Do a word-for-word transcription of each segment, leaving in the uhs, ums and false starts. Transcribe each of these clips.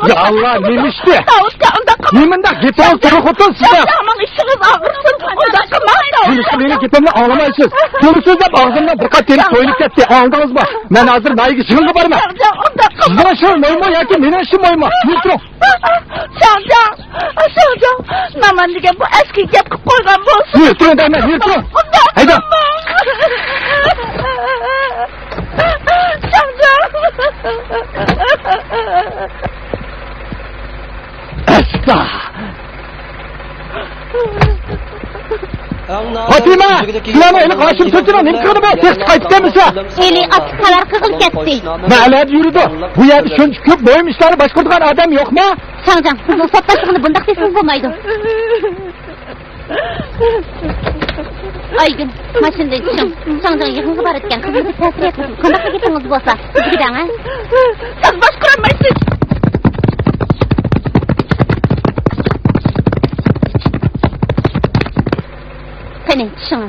يا ئاللا، نېمە ئىشتى؟ داۋۇتكا ئۇنداق قىلماڭ. نېمانداق گېپىڭىز تۇرۇپ ئوتۇرسىز؟ شاڭجاڭ، مېنىڭ ئىشىڭىز ئاغرىسۇن. ئۇنداق قىلماڭ، داۋۇت. نېمىشقا مېنىڭ گېپىمنى ئاڭلىمايسىز؟ پۇل سۆزلەپ ئاغزىمدىن بىر قات تېرىق تويۇلۇپ كەتتى. ئاڭلىدىڭىزمۇ؟ مەن ھازىر ناھىيەگە يىغىنغا بارىمەن. شاڭجاڭ، ئۇنداق قىلماڭ. سىزنىڭ ئىشىڭىز مۇھىممۇ ياكى مېنىڭ ئىشىم مۇھىممۇ؟ يۈرۈپ تۇرۇڭ. شاڭجاڭ، شاڭجاڭ، نامان دېگەن بۇ ئەسكى گەپ قىلىپ قويغان بولسۇن. يۈرۈپ تۇرۇڭ دەيمەن، يۈرۈپ تۇرۇڭ. ئۇنداق ھەيدە. قىلماڭ. شاڭجاڭ. ئەستا. پاتىمە! سىلەرنىڭ ئىنى قاسىم سوتچىنىڭ نېمە قىلغىنى بار؟ تېخىچە قايتىپ كەلمىسە! ئېلى ئاتلىق خەۋەر قىلغىلى كەتتى. نەلەردە يۈرىدۇ؟ بۇ يەردە شۇنچە كۆپ مۇھىم ئىشلارنى باشقۇرىدىغان ئادەم يوقمۇ؟ شاڭجاڭ، سىزنىڭ سوت باشلىقىنى بۇنداق دېسىڭىز بولمايدۇ. ئايگۈل، ماشىنىدىن چۈشۈڭ. شاڭجاڭ يىغىنغا بارىدىكەن، خىزمىتى تەسىر يەتمىسۇن. قانداقلا گېپىڭىز بولسا، بىزگە دەڭ، ھە؟ سىز باشقۇرالمايسىز. قېنى، چۈشۈڭ.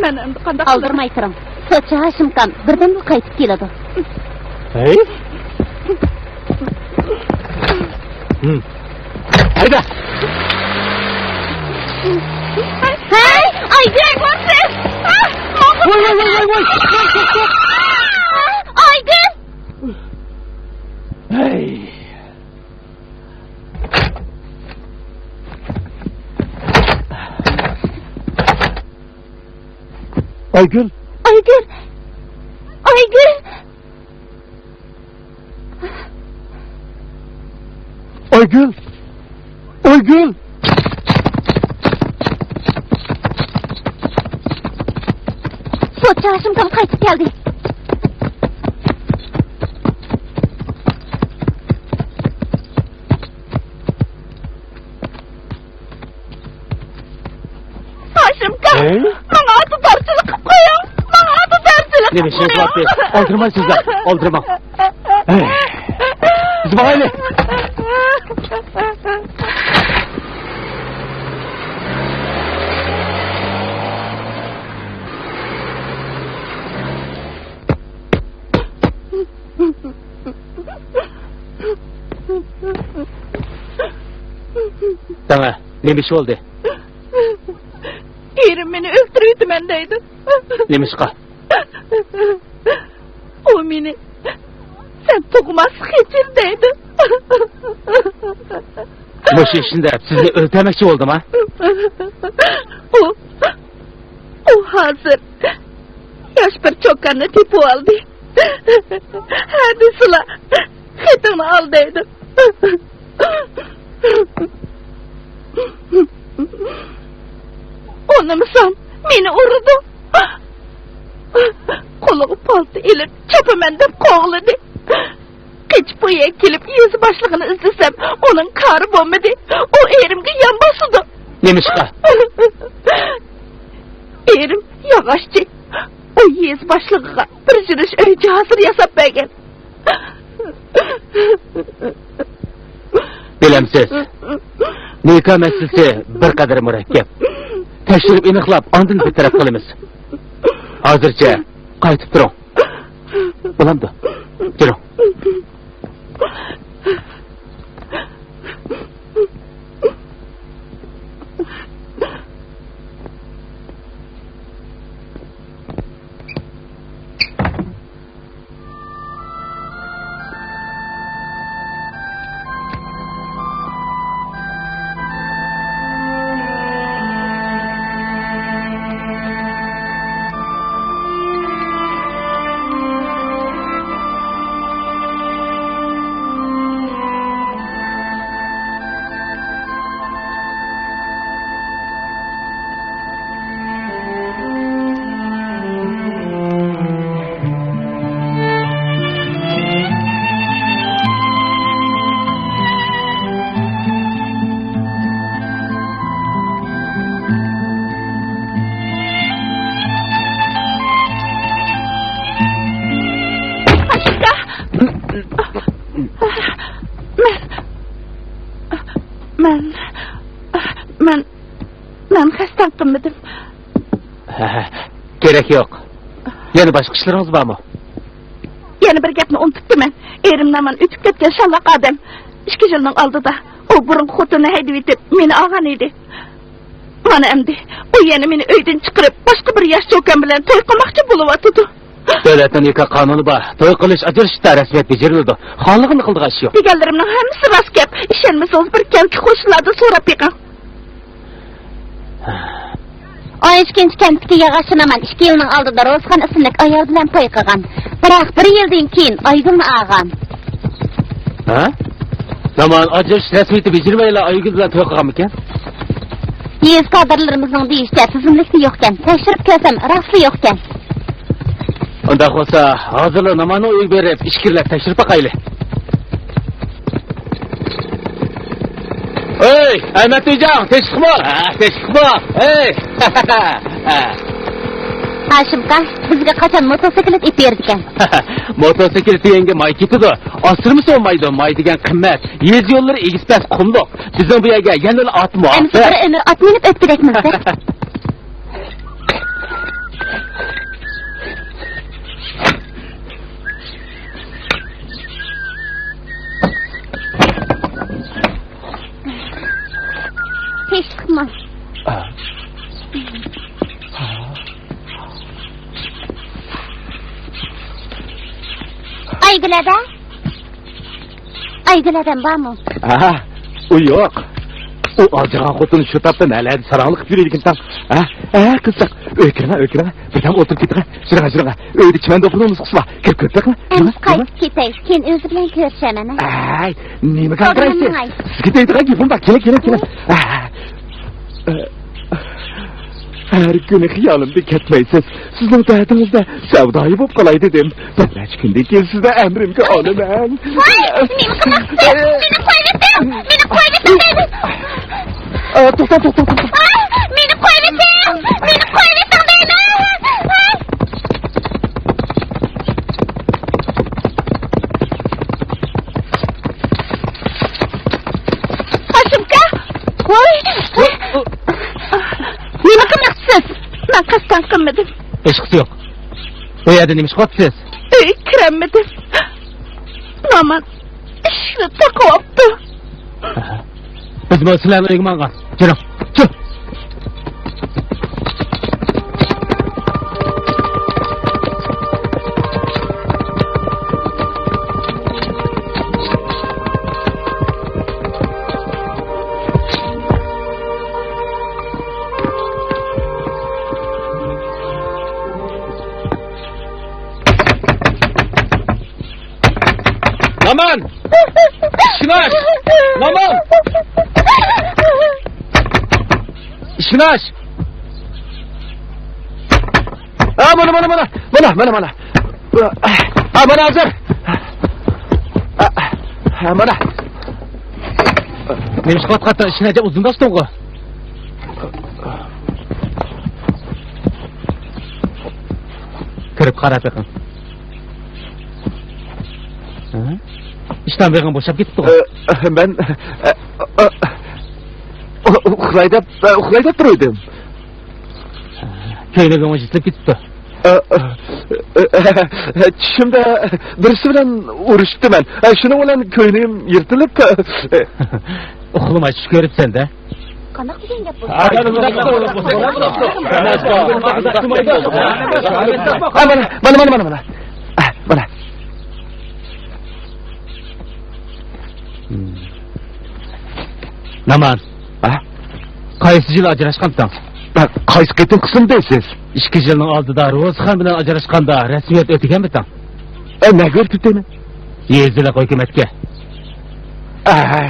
مەن ئەمدى قانداق قىلىمەن؟ ئالدىرىماي تۇرۇڭ. سوتچى ھاشىمكام بىردىنلا قايتىپ كېلىدۇ. ھەي! ھەيدە! ھەي! ئايگۈل! ۋاي، ۋاي، ۋاي، ۋاي! ئايگۈل! ھەي! ئايگۈل! ئايگۈل! ئايگۈل! ئايگۈل! ئايگۈل! سوتچى ھاشىمكام قايتىپ كەلدى. ھاشىمكام، ھەي؟ ماڭا ئاتىدارچىلىق قىلىپ قويۇڭ. ماڭا ئاتىدارچىلىق قىلىپ قويۇڭ. نېمە ئىشىڭىز بار؟ ئالدىرىمايسىز-دە، ئالدىرىماڭ. ھەي. بىز ماڭايلى. دەڭە، نېمە ئىش بولدى؟ ئېرىم مېنى ئۆلتۈرۈۋېتىمەن دەيدۇ. نېمىشقا؟ ئۇ مېنى، سەن تۇغماس خېچىر دەيدۇ. مۇشۇ ئىشنى دەپ سىزنى ئۆلتۈرمەكچى بولدىما؟ ئۇ، ئۇ ھازىر ياش بىر چوكاننى تېپىۋالدى. ھە دېسىلا، خېتىڭنى ئال دەيدۇ. ئۇنىمىسام، مېنى ئۇرىدۇ. قولىغا پالتا ئېلىپ، چاپىمەن دەپ قوغلىدى. قېچىپ بۇ يەرگە كېلىپ، يېزا باشلىقىنى ئىزدىسەم، ئۇنىڭ كارى بولمىدى. ئۇ ئېرىمگە يان باسىدۇ. نېمىشقا؟ ئېرىم ياغاچچى. ئۇ يېزا باشلىقىغا بىر يۈرۈش ئۆي جاھازىر ياساپ بەرگەن. بىلەمسىز، نىكاھ مەسىلىسى بىر قەدەر مۇرەككەپ. تەكشۈرۈپ ئېنىقلاپ، ئاندىن بىر تەرەپ قىلىمىز. ھازىرچە قايتىپ تۇرۇڭ. بولامدۇ؟ يۈرۈڭ. مەن، مەن، مەن، مەن قەستەن قىلمىدىم. ھە، ھە، كېرەك يوق. يەنە باشقا ئىشلىرىڭىز بارمۇ؟ يەنە بىر گەپنى ئۇنتۇپتىمەن. ئېرىم نامان ئۆتۈپ كەتكەن شاللاق ئادەم. ئىككى يىلنىڭ ئالدىدا ئۇ بۇرۇنقى خوتۇنىنى ھەيدىۋېتىپ، مېنى ئالغان ئىدى. مانا ئەمدى ئۇ يەنە مېنى ئۆيدىن چىقىرىپ، باشقا بىر ياش چوكان بىلەن توي قىلماقچى بولۇۋاتىدۇ. دۆلەتنىڭ نىكاھ قانۇنى بار. توي قىلىش، ئاجرىشىشتا رەسمىيەت بېجىرىلىدۇ. خالىغىنىنى قىلىدىغان ئىش يوق. دېگەنلىرىمنىڭ ھەممىسى راست گەپ. ئىشەنمىسىڭىز، بىر كەنتكى قوشنىلاردىن سوراپ بېقىڭ. ئون ئۈچىنچى كەنتتىكى ياغاچ نامان ئىككى يىلنىڭ ئالدىدا روزىخان ئىسىملىك ئايال بىلەن توي قىلغان. بىراق بىر يىلدىن كېيىن ئايگۈلنى ئالغان. ھە؟ نامان ئاجرىشىش رەسمىيىتى بېجىرمەيلا ئايگۈل بىلەن توي قىلغانمىكەن؟ يېزا كادىرلىرىمىزنىڭ دېيىشىچە، تىزىملىكتە يوقكەن. تەكشۈرۈپ كۆرسەم، راستلا يوقكەن. ئۇنداق بولسا، ھازىرلا ناماننىڭ ئۆيىگە بېرىپ، ئىچكىرىلەپ تەكشۈرۈپ باقايلى. ئەي، ئەمەتجان، تىنچلىقمۇ؟ ھە، تىنچلىقمۇ؟ ئەي! ھاشىمقا، بىزگە قاچان موتوسىكلىت ئېلىپ بېرىدىكەن؟ موتوسىكلىت دېگەنگە ماي كېتىدۇ. ئاسرىمىسا بولمايدۇ، ماي دېگەن قىممەت. يېزا يوللىرى ئېگىز پەس، قۇملۇق. بىزنىڭ بۇ يەرگە يەنىلا ئات مۇۋاپىق. ئەمىسە بىر ئۆمۈر ئات مىنىپ ئۆتكۈدەكمىز-دە. تىنچلىقمۇ؟ ئايگۈل ھەدە؟ ئايگۈل ھەدەم بارمۇ؟ ھە، ئۇ يوق. ئۇ ئالجىغان خوتۇن شۇ تاپتا نەلەردە ساراڭلىق قىلىپ يۈرىدىكىن تاڭ. ھە؟ ھە، قىزچاق، ئۆيگە كىرىڭە، ئۆيگە كىرىڭە. بىردەم ئولتۇرۇپ كېتىڭە. يۈرۈڭە، يۈرۈڭە. ئۆيدە چىمەندوپنىڭ نۇسخىسى بار. كىرىپ كۆرۈپ بېقىڭە. ئەمىسە قايتىپ كېتەي. كېيىن ئۆزى بىلەن كۆرۈشەرمەن، ھە؟ ئەي، نېمە گاڭگىرايسىز؟ سىزگە دەيدىغان گېپىم بار. كېلىڭ، كېلىڭ، كېلىڭ. ھە. ھە. ھەر كۈنى خىيالىمدىن كەتمەيسىز. سىزنىڭ دەردىڭىزدە سەۋدايى بولۇپ قالاي دېدىم. بىر نەچچە كۈندىن كېيىن سىزنى ئەمرىمگە ئالىمەن. ۋاي، نېمە قىلماقچىسىز؟ مېنى قويۇۋېتىڭ، مېنى قويۇۋېتىڭ دەيمەن. ئا، توختاڭ، توختاڭ، توختاڭ. ۋاي، مېنى قويۇۋېتىڭ، مېنى قويۇۋېتىڭ دەيمەن. ۋاي. ھاشىمكا! ۋاي! نېمە قىلماقچىسىز؟ مەن قەستەن قىلمىدىم. ھېچقىسى يوق. بۇ يەردە نېمە ئىش قىلىۋاتىسىز؟ ئۆيگە كىرەلمىدىم. نامان ئىشىكنى تاقىۋاپتۇ. بىزمۇ سىلەرنىڭ ئۆيگە ماڭغان. كىرىڭ. كىر. نامان! ئىشىكنى ئاچ! نامان! ئىشىكنى ئاچ! ھە، مانا، مانا، مانا. مانا، مانا، مانا. ھە، مانا ھازىر. ھە، مانا. نېمە ئىش قىلىۋاتقانتىڭ؟ ئىشىكنى ئەجەب ئۇزۇن ئاچتىڭغۇ. كىرىپ قاراپ بېقىڭ. ھە؟ ئىشتان بېغىڭ بوشاپ كېتىپتىغۇ. ئە، مەن، ئە، ئە، ئۇخلاي دەپ، ئە، ئۇخلاي دەپ تۇرۇۋىدىم. كۆينىكىڭ يىرتىلىپ كېتىپتۇ. ئە، ئە، ئە، چۈشۈمدە بىرسى بىلەن ئۇرۇشۇپتىمەن. ئە، شۇنىڭ بىلەن كۆينىكىم يىرتىلىپ. ئۇخلىماي چۈش كۆرۈپسەن-دە. قانداق دېگەن گەپ بۇ؟ ھە، مانا، مانا، مانا، مانا، مانا. ھە، مانا. نامان. ھە؟ قايسى يىل ئاجراشقانتىڭ؟ ھە، قايسى قېتىمقىسىنى دەيسىز؟ ئىككى يىلنىڭ ئالدىدا روزىخان بىلەن ئاجراشقاندا رەسمىيەت ئۆتىگەنمىتىڭ؟ ئە، نەگە ئۆتۈپتىمەن؟ يېزىلىق ھۆكۈمەتكە. ئەي،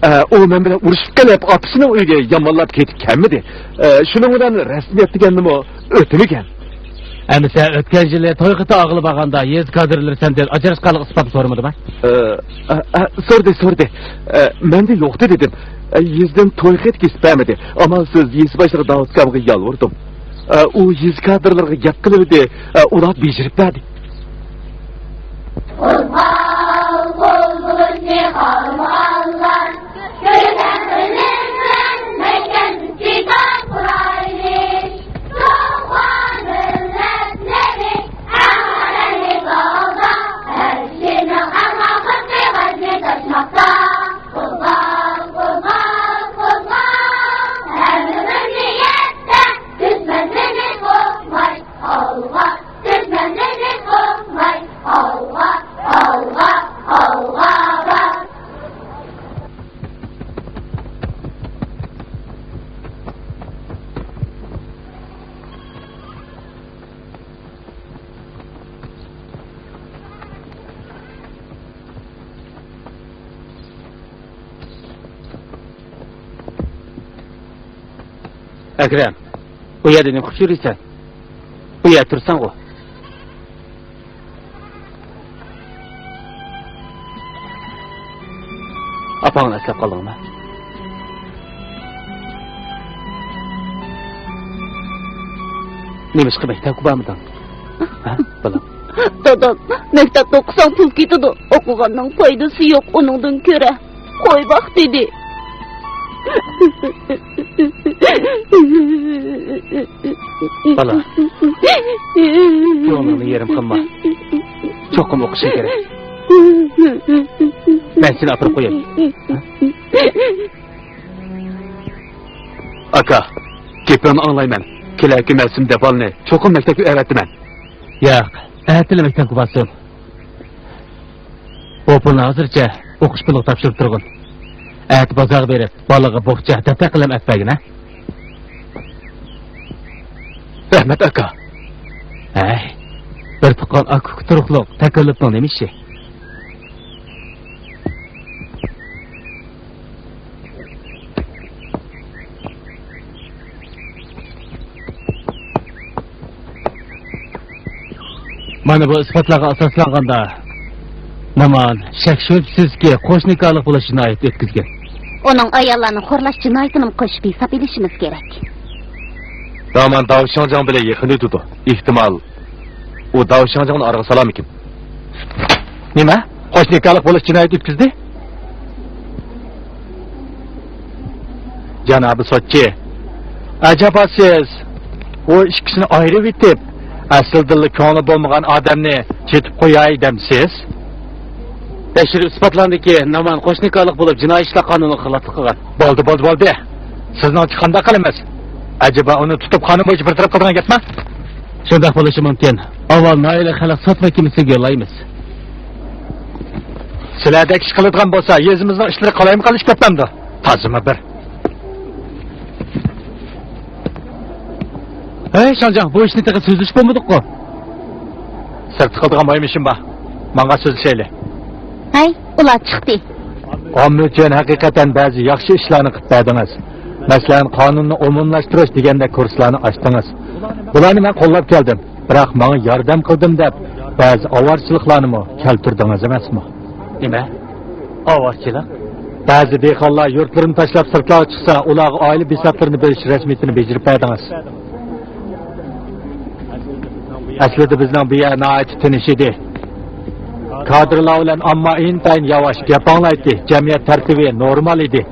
ئە، ئۇ مەن بىلەن ئۇرۇشۇپ قېلىپ، ئاپىسىنىڭ ئۆيىگە يامانلاپ كېتىپ كەلمىدى. ئە، شۇنىڭ بىلەن رەسمىيەت دېگەننىمۇ ئۆتىمىگەن. ئەمىسە ئۆتكەن يىلى توي خېتى ئالغىلى بارغاندا يېزا كادىرلىرى سەندىن ئاجراشقانلىق ئىسپاتىنى سورىمىدىمۇ؟ ئە، ئە، ئە، سورىدى، سورىدى. ئە، مەندە يوقتى دېدىم. ئە، يېزىدىن توي خېتى كېسىپ بەرمىدى. ئامالسىز يېزا باشلىقى داۋۇت ئاكامغا يالۋۇردۇم. ئە، ئۇ يېزا كادىرلىرىغا گەپ قىلىۋىدى. ئە، ئۇلار بېجىرىپ بەردى. قوزغال قوزغىلىشنى خالىمىغانلار، كۆركەم بىرلىك بىلەن مەھكەم ئىتتىپاق قۇرايلى. تۇغقان مىللەتلىرى ئەكرەم، ئۇ يەردە نېمە قىلىپ يۈرىسەن؟ ئۇ يەردە تۇرساڭغۇ. ئاپاڭنى ئەسلەپ قالدىڭمۇ؟ نېمىشقا مەكتەپكە بارمىدىڭ؟ ھە، بالام؟ دادام، مەكتەپتە ئوقۇساڭ پۇل كېتىدۇ، ئوقۇغاننىڭ پايدىسى يوق، ئۇنىڭدىن كۆرە قوي باق دېدى. بالا، كۆڭلۈڭنى يېرىم قىلما. چوقۇم ئوقۇشۇڭ كېرەك. مەن سېنى ئاپىرىپ قوياي. ئاكا، گېپىڭنى ئاڭلايمەن. كېلەركى مەۋسۇمدە بالىنى چوقۇم مەكتەپكە ئەۋەتىمەن. ياق، ئەتىلا مەكتەپكە بارسۇن. بۇ پۇلنى ھازىرچە ئوقۇش پۇلىغا تاپشۇرۇپ تۇرغىن. ئەتە بازارغا بېرىپ، بالىغا بوغچا، دەپتەر، قەلەم ئەپ بەرگىن، ھە؟ رەھمەت، ئاكا. ھەي، بىر تۇغقان ئاكا-ئۇكا تۇرۇقلۇق تەكەللۇپنىڭ نېمە ئىشى؟ مانا بۇ ئىسپاتلارغا ئاساسلانغاندا، نامان شەك-شۈبھىسىزكى قوش نىكاھلىق بولۇش جىنايىتى ئۆتكۈزگەن. ئۇنىڭ ئاياللارنى خورلاش جىنايىتىنىمۇ قوشۇپ ھېساب ئېلىشىمىز كېرەك. نامان داۋ شاڭجاڭ بىلەن يېقىن ئۆتىدۇ. ئېھتىمال، ئۇ داۋ شاڭجاڭنى ئارىغا سالارمىكىن؟ نېمە؟ قوش نىكاھلىق بولۇش جىنايىتى ئۆتكۈزدى؟ جانابىي سوتچى، ئەجەبا سىز ئۇ ئىككىسىنى ئايرىۋېتىپ، ئەسلىدىنلا كۆڭلى بولمىغان ئادەمنى چېتىپ قوياي دەمسىز؟ تەكشۈرۈپ ئىسپاتلاندىكى، نامان قوش نىكاھلىق بولۇپ، جىنايى ئىشلار قانۇنىغا خىلاپلىق قىلغان. بولدى، بولدى، بولدى. سىزنىڭچە قانداق قىلىمىز؟ ئەجەبا ئۇنى تۇتۇپ قانۇن بويىچە بىر تەرەپ قىلىدىغان گەپمۇ؟ شۇنداق بولۇشى مۇمكىن. ئاۋۋال نائىلە خەلق سوت مەھكىمىسىگە يوللايمىز. سىلەردەك ئىش قىلىدىغان بولسا، يېزىمىزنىڭ ئىشلىرى قالايمىقان ئىشلەپ كەتمەمدۇ؟ تازىمۇ بىر. ھەي، شاڭجاڭ، بۇ ئىشنى تېخى سۆزلىشىپ بولمىدۇققۇ؟ سىرتتا قىلىدىغان مۇھىم ئىشىم بار. ماڭا سۆزلىشەيلى. ھەي، ئۇلار چىقتى. ئامما ئۈچۈن ھەقىقەتەن بەزى ياخشى ئىشلارنى قىلىپ بەردىڭىز. مەسىلەن، قانۇننى ئومۇملاشتۇرۇش دېگەندەك كۇرسلارنى ئاچتىڭىز. بۇلارنى مەن قوللاپ كەلدىم. بىراق ماڭا ياردەم قىلدىم دەپ، بەزى ئاۋارىچىلىقلارنىمۇ كەلتۈردىڭىز ئەمەسمۇ؟ نېمە؟ ئاۋارىچىلىق؟ بەزى دېھقانلار يۇرتلىرىنى تاشلاپ سىرتلارغا چىقسا، ئۇلارغا ئائىلە ھېسابلىرىنى بېرىش رەسمىيىتىنى بېجىرىپ بەردىڭىز. ئەسلىدە بىزنىڭ بۇ يەر ناھايىتى تىنچ ئىدى. كادىرلار بىلەن ئامما ئىنتايىن ياۋاش گەپ ئاڭلايتتى، جەمئىيەت تەرتىپى نورمال ئىدى.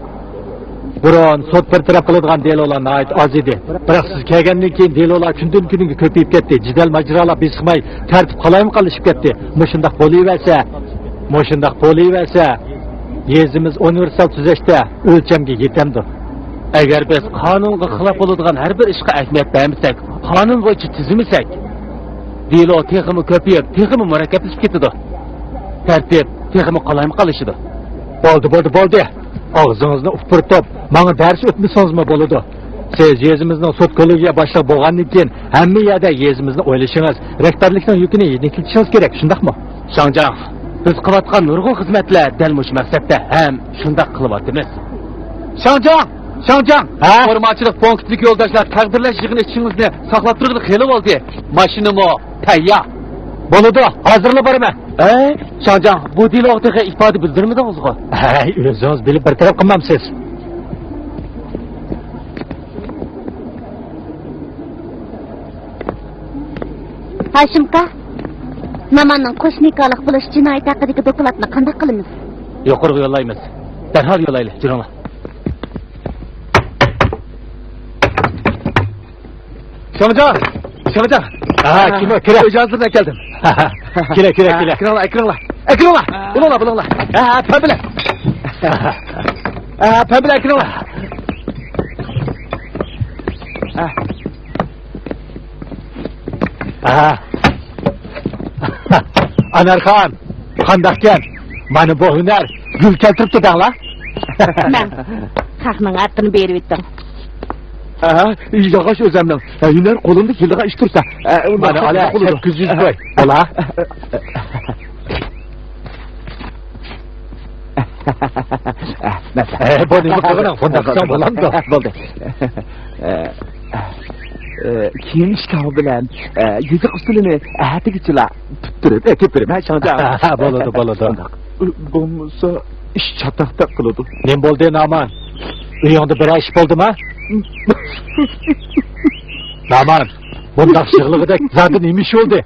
بۇرۇن سوت بىر تەرەپ قىلىدىغان دېلولار ناھايىتى ئاز ئىدى. بىراق سىز كەلگەندىن كېيىن دېلولار كۈندىن كۈنگە كۆپىيىپ كەتتى، جېدەل ماجىرالار بېسىقماي تەرتىپ قالايمىقانلىشىپ كەتتى. مۇشۇنداق بولۇۋەرسە، مۇشۇنداق بولۇۋەرسە، يېزىمىز ئۇنىۋېرسال تۈزەشتە ئۆلچەمگە يېتەمدۇ؟ ئەگەر بىز قانۇنغا خىلاپ بولىدىغان ھەر بىر ئىشقا ئەھمىيەت بەرمىسەك، قانۇن بويىچە تۈزىمىسەك، دېلو تېخىمۇ كۆپىيىپ، تېخىمۇ مۇرەككەپلىشىپ كېتىدۇ. تەرتىپ تېخىمۇ قالايمىقانلىشىدۇ. بولدى، بولدى، بولدى. ئاغزىڭىزنى ئۇپپۇرتۇپ، ماڭا دەرس ئۆتمىسىڭىزمۇ بولىدۇ. سىز يېزىمىزنىڭ سوت كوللېگىيە باشلىقى بولغاندىن كېيىن، ھەممە يەردە يېزىمىزنى ئويلىشىڭىز، رەھبەرلىكنىڭ يۈكىنى يېنىكلىتىشىڭىز كېرەك، شۇنداقمۇ؟ شاڭجاڭ، بىز قىلىۋاتقان نۇرغۇن خىزمەتلەر دەل مۇشۇ مەقسەتتە ھەم شۇنداق قىلىۋاتىمىز. شاڭجاڭ! شاڭجاڭ! ھە؟ ئورمانچىلىق پونكىتىدىكى يولداشلار تەقدىرلەش يىغىنى ئىشىڭىزنى ساقلاپ تۇرغىلى خېلى بولدى. ماشىنىمۇ تەييار. بولىدۇ، ھازىرلا بارىمەن. ئەي، شاڭجاڭ، بۇ دېلوغا تېخى ئىپادە بىلدۈرمىدىڭىزغۇ؟ ھەي، ئۆزىڭىز بىلىپ بىر تەرەپ قىلمامسىز؟ ھاشىمكا، ناماننىڭ قوش نىكاھلىق بولۇش جىنايىتى ھەققىدىكى دوكلاتنى قانداق قىلىمىز؟ يۇقىرىغا يوللايمىز. دەرھال يوللايلى، جۈرۈڭلار. شاڭجاڭ! شاڭجاڭ! ھە، كىم ئۇ؟ كىرە. ئىجازىتىنى ئەكەلدىم. كىرە، كىرە، كىرە. كىرىڭلار، كىرىڭلار. ئەكىرىڭلار. بولۇڭلار، بولۇڭلار. ھە، ھە، پەمبىلە. ھە، پەمبىلە، ئەكىرىڭلار. ھە. ئانارخان، قانداقكەن؟ مانا بۇ ھۈنەر، گۈل كەلتۈرۈپتۇ دەڭلار. مەن خەقنىڭ ھەققىنى بېرىۋېتىڭ. ھە، ياغاچ ئۆزەمنىڭ. ھە، ھۈنەر قولۇمدا كېلىدىغان ئىش تۇرسا. ھە، ئۇنداق مانا ئالا، قىلىدۇ. سەككىز يۈز كوي. بولا. ھە، بۇ نېمە قىلغىنىڭ؟ بۇنداق قىلساڭ بولامدۇ؟ بولدى. ئە، كېيىن ئىشتاۋ بىلەن، ئە، يېزىق ئۇسسۇلىنى ئەتىگىچىلا پۈتتۈرۈپ ئەكېلىپ بېرىمەن، شاڭجاڭ. بولىدۇ، بولىدۇ. شۇنداق. بولمىسا ئىش چاتاقتەك قىلىدۇ. نېمە بولدى، نامان؟ ئۆيۈڭدە بىرەر ئىش بولدىما؟ نامان، بۇنداق يىغلىغۇدەك زادى نېمە ئىش بولدى؟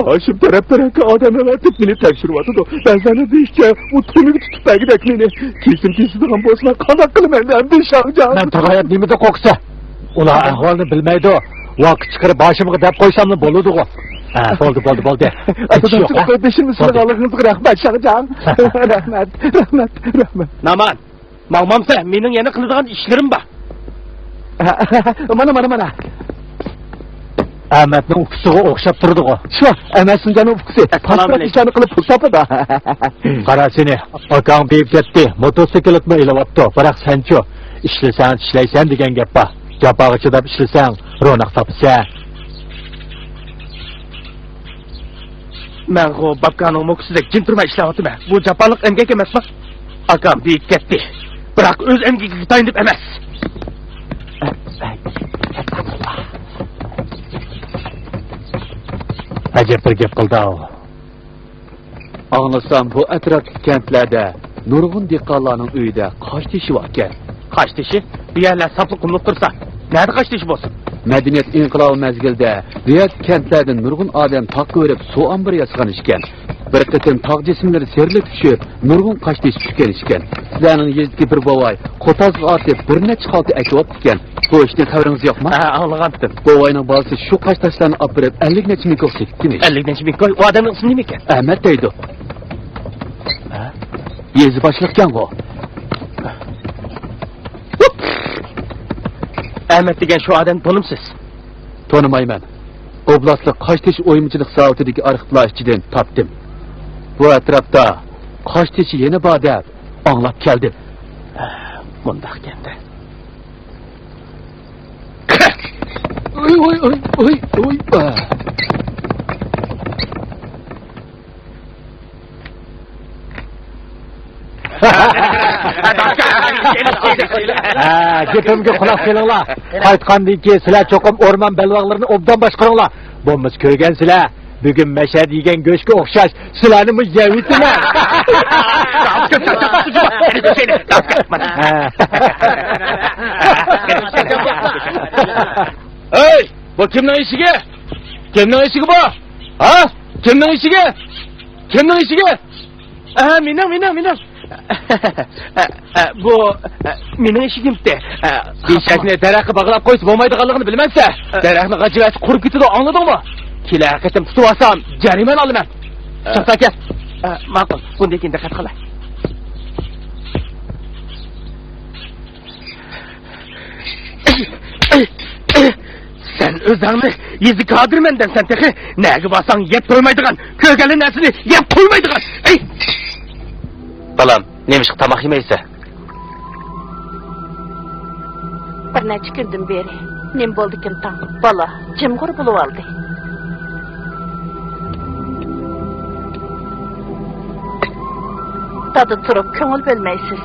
ھاشىم تەرەپ-تەرەپكە ئادەم ئەۋەتىپ مېنى تەكشۈرۈۋاتىدۇ. بەزىلەرنىڭ دېيىشىچە، ئۇ تۈۋىگە تۇتۇپ بەرگۈدەك مېنى. كېسىم كېسىدىغان بولسىلا قانداق قىلىمەن ئەمدى، شاڭجاڭ؟ مەن تۇرغان يەردە نېمىدىن قورقىسەن؟ ئۇلار ئەھۋالنى بىلمەيدۇ. ۋاقىت چىقىرىپ باشىمغا دەپ قويساملا بولىدىغۇ. ھە، بولدى، بولدى، بولدى. ھېچ يوق، ھە؟ قاردىشىم، بولدى. سىلىغانلىقىڭىزغا رەھمەت، شاڭجاڭ. رەھمەت، رەھمەت، رەھمەت. نامان، ماڭمامسەن، مېنىڭ يەنە قىلىدىغان ئىشلىرىم بار. مانا، مانا، مانا. ئەمەتنىڭ ئۇكىسىغا ئوخشاپ تۇرىدىغۇ. شۇ، ئەمەت شىنجاننىڭ ئۇكىسى. ئەسسالامۇ ئەلەيكۇم. پاسپورت ئىشلارنى قىلىپ پۇل تاپىدۇ. قارا سېنى، ئاكاڭ بېيىپ كەتتى، موتوسىكلىتمۇ ئېلىۋاپتۇ، بىراق سەنچۇ؟ ئىشلىسەڭ، ئىشلەيسەن دېگەن گەپ بار. جاپاغا چىداپ ئىشلىسەڭ، روناق تاپىسەن. مەنغۇ بابكانىڭ موكىسىدەك جىم تۇرماي ئىشلەۋاتىمەن. بۇ جاپالىق ئەمگەك ئەمەسما؟ ئاكام بېيىپ كەتتى. بىراق ئۆز ئەمگىكىگە تايىنىپ ئەمەس. ئەجەب بىر گەپ قىلدى-ئاۋۇ. ئاڭلىسام، بۇ ئەتراپتىكى كەنتلەردە نۇرغۇن دېھقانلارنىڭ ئۆيىدە قاش تېشى باركەن. قاش تېشى؟ بۇ يەرلەر ساپلا قۇملۇق تۇرسا، نەدە قاش تېشى بولسۇن؟ مەدەنىيەت ئىنقىلابى مەزگىلىدە بۇ يەردىكى كەنتلەردىن نۇرغۇن ئادەم تاغ كۆرۈپ سۇ ئامبىرى ياسىغان ئىكەن. بىر قېتىم تاغ جىسىملىرى سېرىلىپ چۈشۈپ، نۇرغۇن قاش تېشى چۈشكەن ئىكەن. سىلەرنىڭ يېزىدىكى بىر بوۋاي قوتازغا ئارتىپ بىر نەچچە خالتا ئەكىۋاپتىكەن. بۇ ئىشتىن خەۋىرىڭىز يوقمۇ؟ ھە، ئاڭلىغانتىم. بوۋاينىڭ بالىسى شۇ قاش تاشلارنى ئاپىرىپ، ئەللىك نەچچە مىڭ كوي سېتىپتىمىش. ئەللىك نەچچە مىڭ كوي؟ ئۇ ئادەمنىڭ ئىسمى نېمە ئىكەن؟ ئەمەت دەيدۇ. ھە؟ يېزا باشلىقكەنغۇ. ئەمەت دېگەن شۇ ئادەمنى تونۇمسىز؟ تونۇمايمەن. ئوبلاستلىق قاش تېشى ئويمىچىلىق زاۋۇتىدىكى ئارخىپلار ئىچىدىن تاپتىم. بۇ ئەتراپتا قاش تېشى يەنە بار دەپ ئاڭلاپ كەلدىم. مۇنداق گەپتە. ئۇي، ئۇي، ئۇي، ئۇي، ئۇي. ھە، گېپىمگە قۇلاق سېلىڭلار. قايتقاندىن كېيىن سىلەر چوقۇم ئورمان بەلباغلىرىنى ئوبدان باشقۇرۇڭلار. بولمىسا كۆرگەنسىلەر، بۈگۈن مەشەدە يېگەن گۆشكە ئوخشاش سىلەرنىمۇ يەۋېتىمەن. ھە. ھەي، بۇ كىمنىڭ ئىشىكى؟ كىمنىڭ ئىشىكى بۇ؟ ھە؟ كىمنىڭ ئىشىكى؟ كىمنىڭ ئىشىكى؟ ئە، مېنىڭ، مېنىڭ، مېنىڭ. ئە، ئە، بۇ، ئە، مېنىڭ ئىشىكىمتى. ئە، ئېشەكنى دەرەخكە باغلاپ قويسا بولمايدىغانلىقىنى بىلمەمسەن؟ ئە. دەرەخنى غاجىۋەتسە قۇرۇپ كېتىدۇ، ئاڭلىدىڭمۇ؟ كېلەر قېتىم تۇتۇۋالسام جەرىمانە ئالىمەن. ئە. توختا، كەل. ئە، ماقۇل، بۇندىن كېيىن دىققەت قىلاي. سەن ئۆزۈڭنى يېزا كادىرمەن دەمسەن تېخى؟ نەگە بارساڭ يەپ تويمايدىغان، كۆرگەنلا نەرسىنى يەپ تويمايدىغان. ئەي! بالام، نېمىشقا تاماق يېمەيسەن؟ بىر نەچچە كۈندىن بېرى نېمە بولدىكىن تاڭ، بالا جىمغۇر بولۇۋالدى. دادا تۇرۇپ كۆڭۈل بۆلمەيسىز.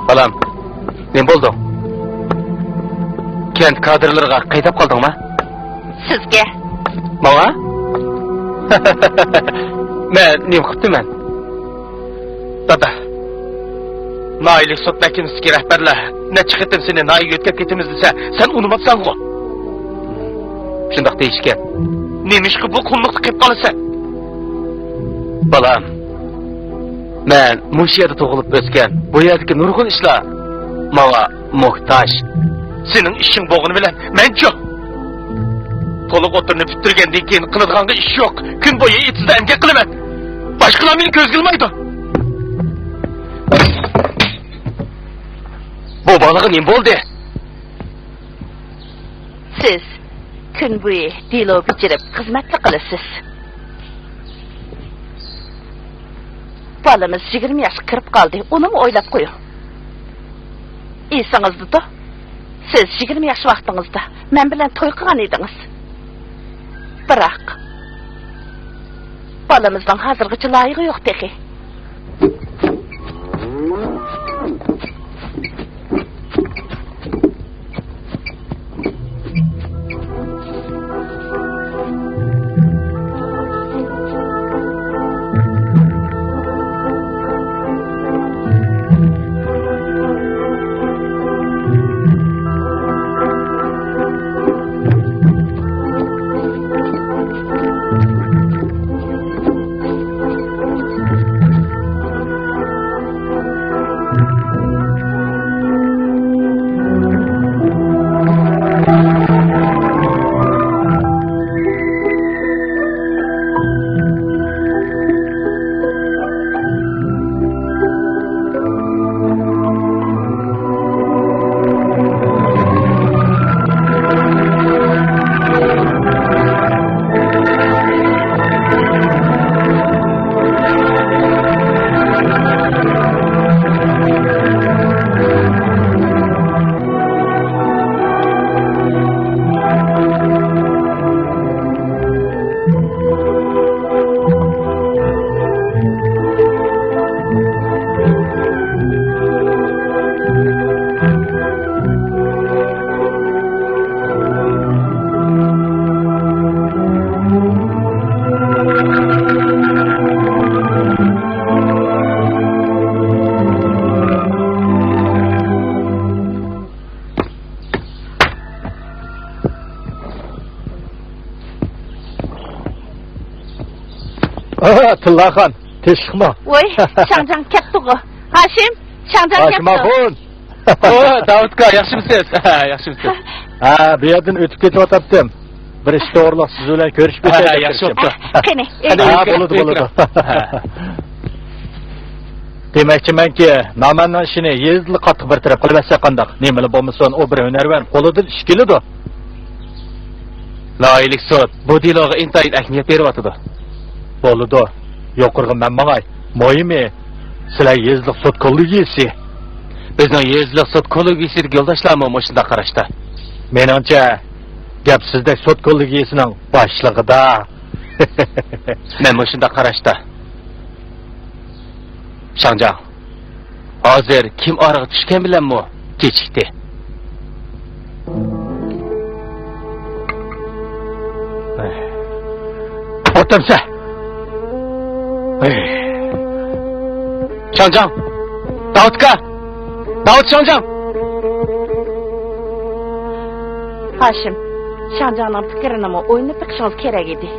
بالام، نېمە بولدۇڭ؟ كەنت كادىرلىرىغا قايتاپ قالدىڭما؟ سىزگە. ماڭا؟ مەن نېمە قىپتىمەن؟ دادا، ناھىيەلىك سوت مەھكىمىسىدىكى رەھبەرلەر نەچچە قېتىم سېنى ناھىيەگە يۆتكەپ كېتىمىز دېسە، سەن ئۇنىماپسەنغۇ؟ شۇنداق دېيىشكەن. نېمىشقا بۇ قۇملۇقتا قېلىپ قالىسەن؟ بالام، مەن مۇشۇ يەردە تۇغۇلۇپ ئۆسكەن، بۇ يەردىكى نۇرغۇن ئىشلار ماڭا موھتاج. سېنىڭ ئىشىڭ بولغىنى بىلەن مەنچۇ؟ تولۇق ئوتتۇرىنى پۈتتۈرگەندىن كېيىن قىلىدىغانغا ئىش يوق. كۈن بويى ئېتىزدا ئەمگەك قىلىمەن. باشقىلار مېنى كۆزگە ئىلمايدۇ. بۇ بالىغا نېمە بولدى؟ سىز كۈن بويى دېلو بېجىرىپ خىزمەتلا قىلىسىز. بالىمىز يىگىرمە ياشقا كىرىپ قالدى، ئۇنىمۇ ئويلاپ قويۇڭ. ئېسىڭىزدىدۇ، سىز يىگىرمە ياش ۋاقتىڭىزدا مەن بىلەن توي قىلغان ئىدىڭىز. بىراق، بالىمىزنىڭ ھازىرغىچە لايىقى يوق تېخى. تىللاخان، تىنچلىقمۇ؟ ۋوي، شاڭجاڭ كەپتىغۇ. ھاشىم، شاڭجاڭ كەپتۇ. ھاشىم ئاخۇن. ئو، داۋۇت ئاكا، ياخشىمۇسىز؟ ھە، ياخشىمۇسىز؟ ھە، بۇ يەردىن ئۆتۈپ كېتىۋاتاتتىم. بىر ئىش توغرۇلۇق سىز بىلەن كۆرۈشۈپ ھە، ئۆتەي ھە، دەپ ياخشى كىرىشتىم. بوپتۇ. ھە، قېنى، ھە، ئۆتۈپ بولىدۇ، كىرىڭ. بولىدۇ. ھە. دېمەكچىمەنكى، نامەننىڭ ئىشىنى يېزىدىلا قاتتىق بىر تەرەپ قىلىۋەتسەك قانداق؟ نېمىلا بولمىسۇن، ئۇ بىر ھۈنەرۋەن، قولىدىن ئىش كېلىدۇ. ناھىيەلىك سوت بۇ دېلوغا ئىنتايىن ئەھمىيەت بېرىۋاتىدۇ. بولىدۇ. يۇقىرىغا مەن ماڭاي. مۇھىمى، سىلەر يېزىلىق سوت كوللېگىيىسى. بىزنىڭ يېزىلىق سوت كوللېگىيىسىدىكى يولداشلارمۇ مۇشۇنداق قاراشتا. مېنىڭچە، گەپ سىزدەك سوت كوللېگىيىسىنىڭ باشلىقىدا. مەن مۇشۇنداق قاراشتا. شاڭجاڭ، ھازىر كىم ئارىغا چۈشكەن بىلەنمۇ كېچىكتى. ئوتۇمسە! شاڭجاڭ! داۋۇت ئاكا! داۋۇت شاڭجاڭ! ھاشىم، شاڭجاڭنىڭ پىكرىنىمۇ ئويلىنىپ بېقىشىڭىز كېرەك ئىدى.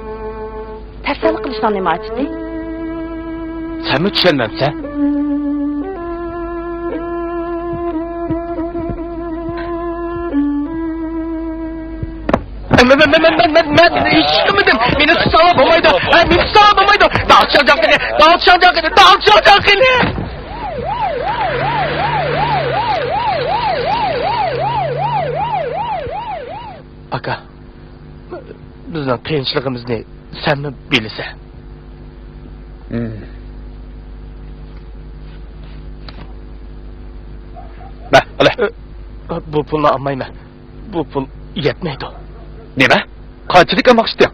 تەسەللى قىلىشنىڭ نېمە ھاجىتى؟ سەنمۇ چۈشەنمەمسەن؟ مەن، مەن، مەن، مەن، مەن، مەن، مەن ھېچ ئىش قىلمىدىم. مېنى تۇتساڭلار بولمايدۇ. ھە، مېنى تۇتساڭلار بولمايدۇ. داۋۇت شاڭجاڭ قېنى، داۋۇت شاڭجاڭ قېنى، داۋۇت شاڭجاڭ قېنى. ئاكا، بىزنىڭ قىيىنچىلىقىمىزنى سەنمۇ بىلىسەن. مە، ئالە. ئە، بۇ پۇلنى ئالمايمەن. بۇ پۇل يەتمەيدۇ. نېمە؟ قانچىلىك ئالماقچىتىڭ؟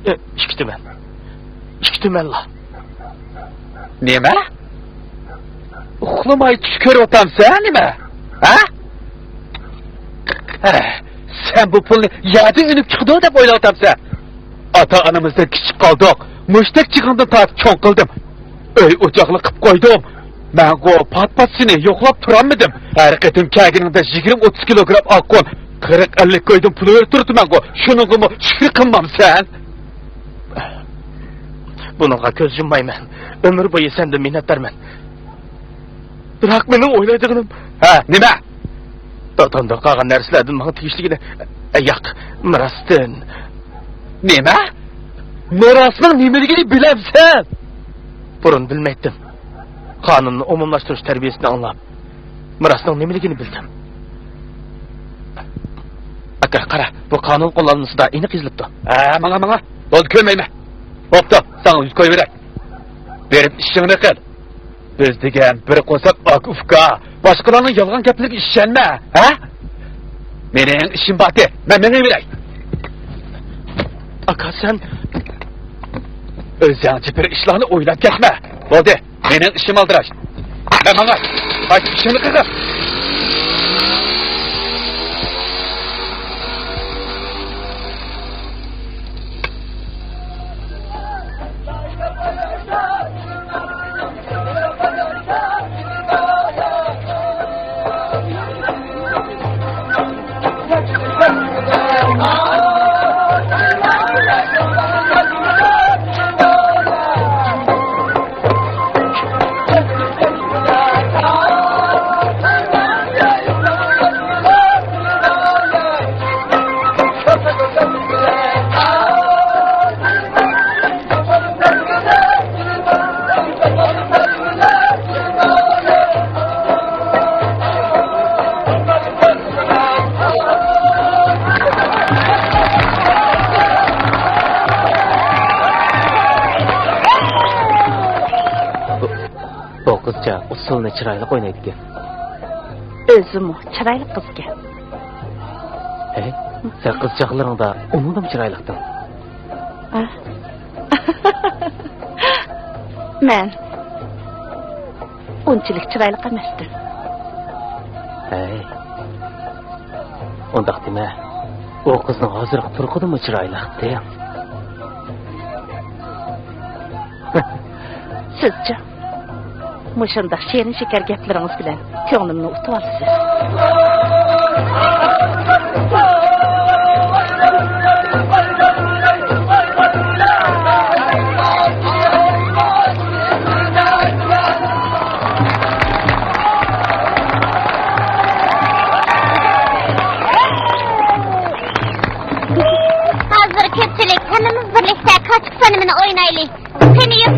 ئە، ئىككى تۈمەن. ئىككى تۈمەنلا. نېمە؟ ئۇخلىماي چۈش كۆرۈۋاتامسەن نېمە؟ ھە؟ ھە، سەن بۇ پۇلنى يەردىن ئۈنۈپ چىقىدۇ دەپ ئويلاۋاتامسەن؟ ئاتا-ئانىمىزدىن كىچىك قالدۇق. مۇشتەك چېغىڭدىن تارتىپ چوڭ قىلدىم. ئۆي-ئوچاقلىق قىپ قويدۇم. مەنغۇ پات-پات سېنى يوقلاپ تۇرالمىدىم. ھەر قېتىم كەلگىنىڭدە يىگىرمە ئوتتۇز كىلوگرام ئالقۇن، قىرىق ئەللىك كويدىن پۇل بېرىپ تۇرىدىمەنغۇ. شۇنىڭغىمۇ شۈكۈر قىلمامسەن؟ بۇنىڭغا كۆز يۇممايمەن. ئۆمۈر بويى سەندىن مىننەتدارمەن. بىراق مېنىڭ ئويلايدىغىنىم. ھە، نېمە؟ دادامدىن قالغان نەرسىلەردىن ماڭا تېگىشلىكىنى، ئە، ياق، مىراستىن. نېمە؟ مىراسنىڭ نېمىلىكىنى بىلەمسەن؟ بۇرۇن بىلمەيتتىم. قانۇننى ئومۇملاشتۇرۇش تەربىيەسىنى ئاڭلاپ، مىراسنىڭ نېمىلىكىنى بىلدىم. ئاكا، قارا، بۇ قانۇن قوللانمىسىدا ئېنىق يېزىلىپتۇ. ھە، ماڭا، ماڭا. بولدى، كۆرمەيمەن. بوپتۇ، ساڭا يۈز قويۇۋېرەي. بېرىپ ئىشىڭنى قىل. بىز دېگەن بىر قورساق ئاكا-ئۇكا. باشقىلارنىڭ يالغان گەپلىرىگە ئىشەنمە، ھە؟ مېنىڭ ئىشىم بارتى، مەن مېڭىۋېرەي. ئاكا، سەن ئۆزۈڭچە بىر ئىشلارنى ئويلاپ كەتمە. بولدى، مېنىڭ ئىشىم ئالدىراش. مەن ماڭاي. قايتىپ ئىشىڭنى قىلغىن. بۇ قىزچە ئۇسسۇلنى چىرايلىق ئوينايدىكەن. ئۆزىمۇ چىرايلىق قىزكەن. ھەي، سەن قىزچاقلىرىڭدا ئۇنىڭدىنمۇ چىرايلىقتىڭ. ھە؟ مەن ئۇنچىلىك چىرايلىق ئەمەستىم. ھەي، ئۇنداق دېمە. ئۇ قىزنىڭ ھازىرقى تۇرقىدىنمۇ چىرايلىقتىڭ. سىزچۇ؟ مۇشۇنداق شېرىن شېكەر گەپلىرىڭىز بىلەن كۆڭلۈمنى ئۇتۇۋالىسىز.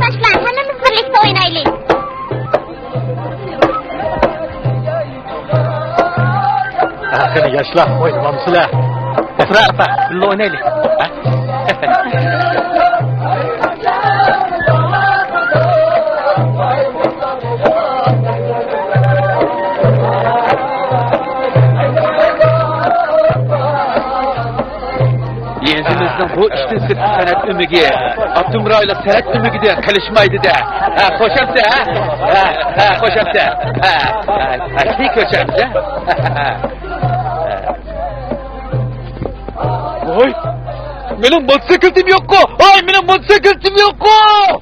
ياشلار، ھەممىمىز بىرلىكتە ئوينايلى. ھە، قېنى ياشلار، ئوينىمامسىلەر؟ ئەپە، ئەپە، بىللە ئوينايلى. ھە؟ يېزىمىزنىڭ بۇ ئىشتىن سىرتقى سەنئەت ئۆمىكى ئاپتونوم رايونلۇق سەنئەت ئۆمىكىدىن قېلىشمايدۇ-دە. ھە، خوش ئەمسە، ھە؟ ھە، ھە، خوش ئەمسە. ھە، ھە، ھە، كېيىن كۆرۈشەمسە. ھە، ھە. ۋاي، مېنىڭ موتوسىكلىتىم يوققۇ! ۋاي، مېنىڭ موتوسىكلىتىم يوققۇ! ھە؟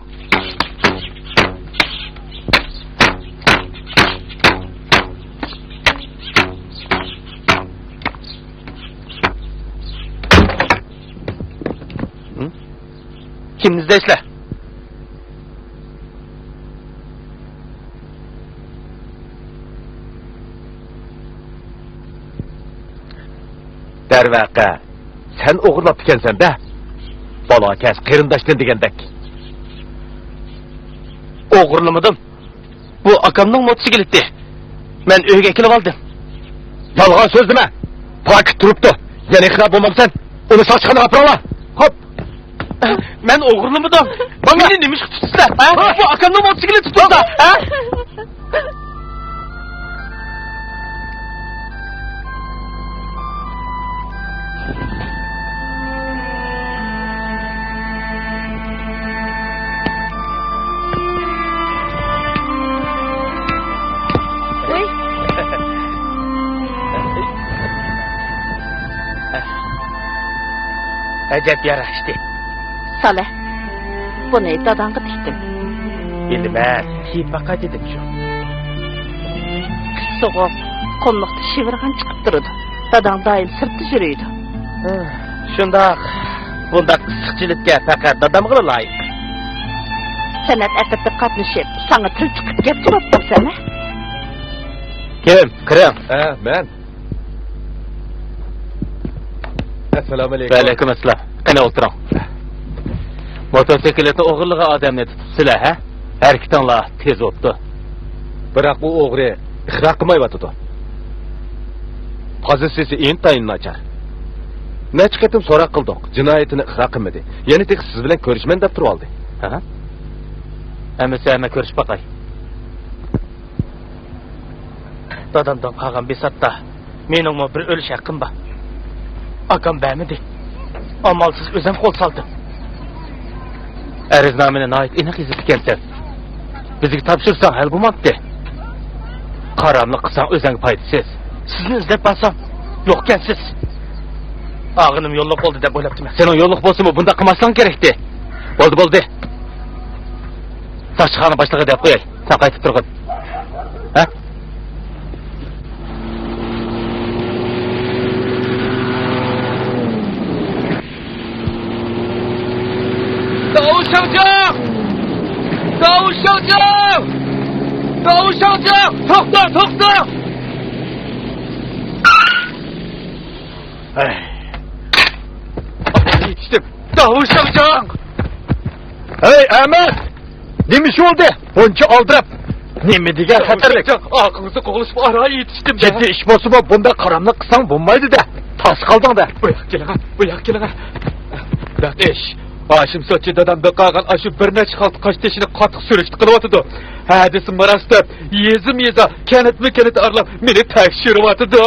كىمنى ئىزدەيسىلەر؟ دەرۋەقە، سەن ئوغرىلاپتىكەنسەن-دە. بالا كەچ قېرىنداشتىن دېگەندەك. ئوغرىلىمىدىم. بۇ ئاكامنىڭ موتوسىكلىتى. مەن ئۆيگە ئەكېلىۋالدىم. يالغان سۆزلىمە. پاكىت تۇرۇپتۇ. يەنە خىراب بولمامسەن؟ ئۇنى ساقچىخانىغا ئاپىرىڭلار. خوپ. مەن ئوغرىلىمىدىم. مانا. مېنى نېمە ئىشقا تۇتۇپسىلەر؟ ھە؟ بۇ ئاكامنىڭ موتوسىكلىتى تۇتۇپسىلەر. ھە؟ ۋوي. ئەجەب ياراشتى. سالىھ، بۇنى داداڭغا تىكتىم. بىلىمەن، كىيىپ باقاي دېدىم شۇ. سوغۇق، قۇملۇقتا شىۋىرغان چىقىپ تۇرىدۇ. داداڭ دائىم سىرتتا يۈرىدۇ. شۇنداق، بۇنداق ئىسسىق جىلىتكە پەقەت دادامغىلا لايىق. سەنئەت ئەترىتىگە قاتنىشىپ، ساڭا تىل چىقىپ گەپ جاۋاب بەرسەم، ھە؟ كىم؟ كىرىڭ. ھە، مەن. ئەسسالامۇئەلەيكۇم. ۋەئەلەيكۇم ئەسسالام. قېنى ئولتۇرۇڭ. موتوسىكلىتنى ئوغرىلىغان ئادەمنى تۇتۇپسىلەر، ھە؟ ھەرىكىتىڭلار تېز بوپتۇ. بىراق ئۇ ئوغرى ئىقرار قىلمايۋاتىدۇ. پوزىتسىيىسى ئىنتايىن ناچار. نەچچە قېتىم سوراق قىلدۇق، جىنايىتىنى ئىقرار قىلمىدى. يەنە تېخى سىز بىلەن كۆرۈشىمەن دەپ تۇرۇۋالدى. ھە؟ ئەمىسە مەن كۆرۈشۈپ باقاي. دادامدىن قالغان بىساتتا مېنىڭمۇ بىر ئۆلۈش ھەققىم بار. ئاكام بەرمىدى. ئامالسىز ئۆزۈم قول سالدىم. ئەرزنامىنى ناھايىتى ئېنىق يېزىپتىكەنسەن. بىزگە تاپشۇرساڭ ھەل بولمامتى. قاراملىق قىلساڭ ئۆزۈڭگە پايدىسىز. سىزنى ئىزدەپ بارسام يوقكەنسىز. ئاغىنىم يوللۇق بولدى دەپ ئويلاپتىمەن. سېنىڭ يوللۇق بولسىمۇ بۇنداق قىلماسلىقىڭ كېرەكتى. بولدى، بولدى. ساقچىخانا باشلىقىغا دەپ قوياي. سەن قايتىپ تۇرغىن. ھە؟ داۋۇت شاڭجاڭ! داۋۇت شاڭجاڭ! داۋۇت شاڭجاڭ! توختا، توختا! ھەي. يېتىشتىم. داۋۇت شاڭجاڭ! ھەي، ئەمەت! نېمە ئىش بولدى؟ بۇنچە ئالدىراپ. نېمە دېگەن خەتەرلىك؟ ئارقىڭىزدا قوغلىشىپ ئاران يېتىشتىم. جىددىي ئىش بولسىمۇ بۇنداق قاراملىق قىلساڭ بولمايدۇ-دە. تاس قالدىڭ-دە. بۇ ياققا كېلىڭە، بۇ ياققا كېلىڭە. بەق ئىش. ھاشىم سوتچى دادامدىن قالغان ئاشۇ بىر نەچچە خالتا قاشتېشىنى قاتتىق سۈرۈشتە قىلىۋاتىدۇ. ھە دېسە مىراس دەپ، يېزىمۇ يېزا، كەنتمۇ كەنت ئارىلاپ مېنى تەكشۈرۈۋاتىدۇ.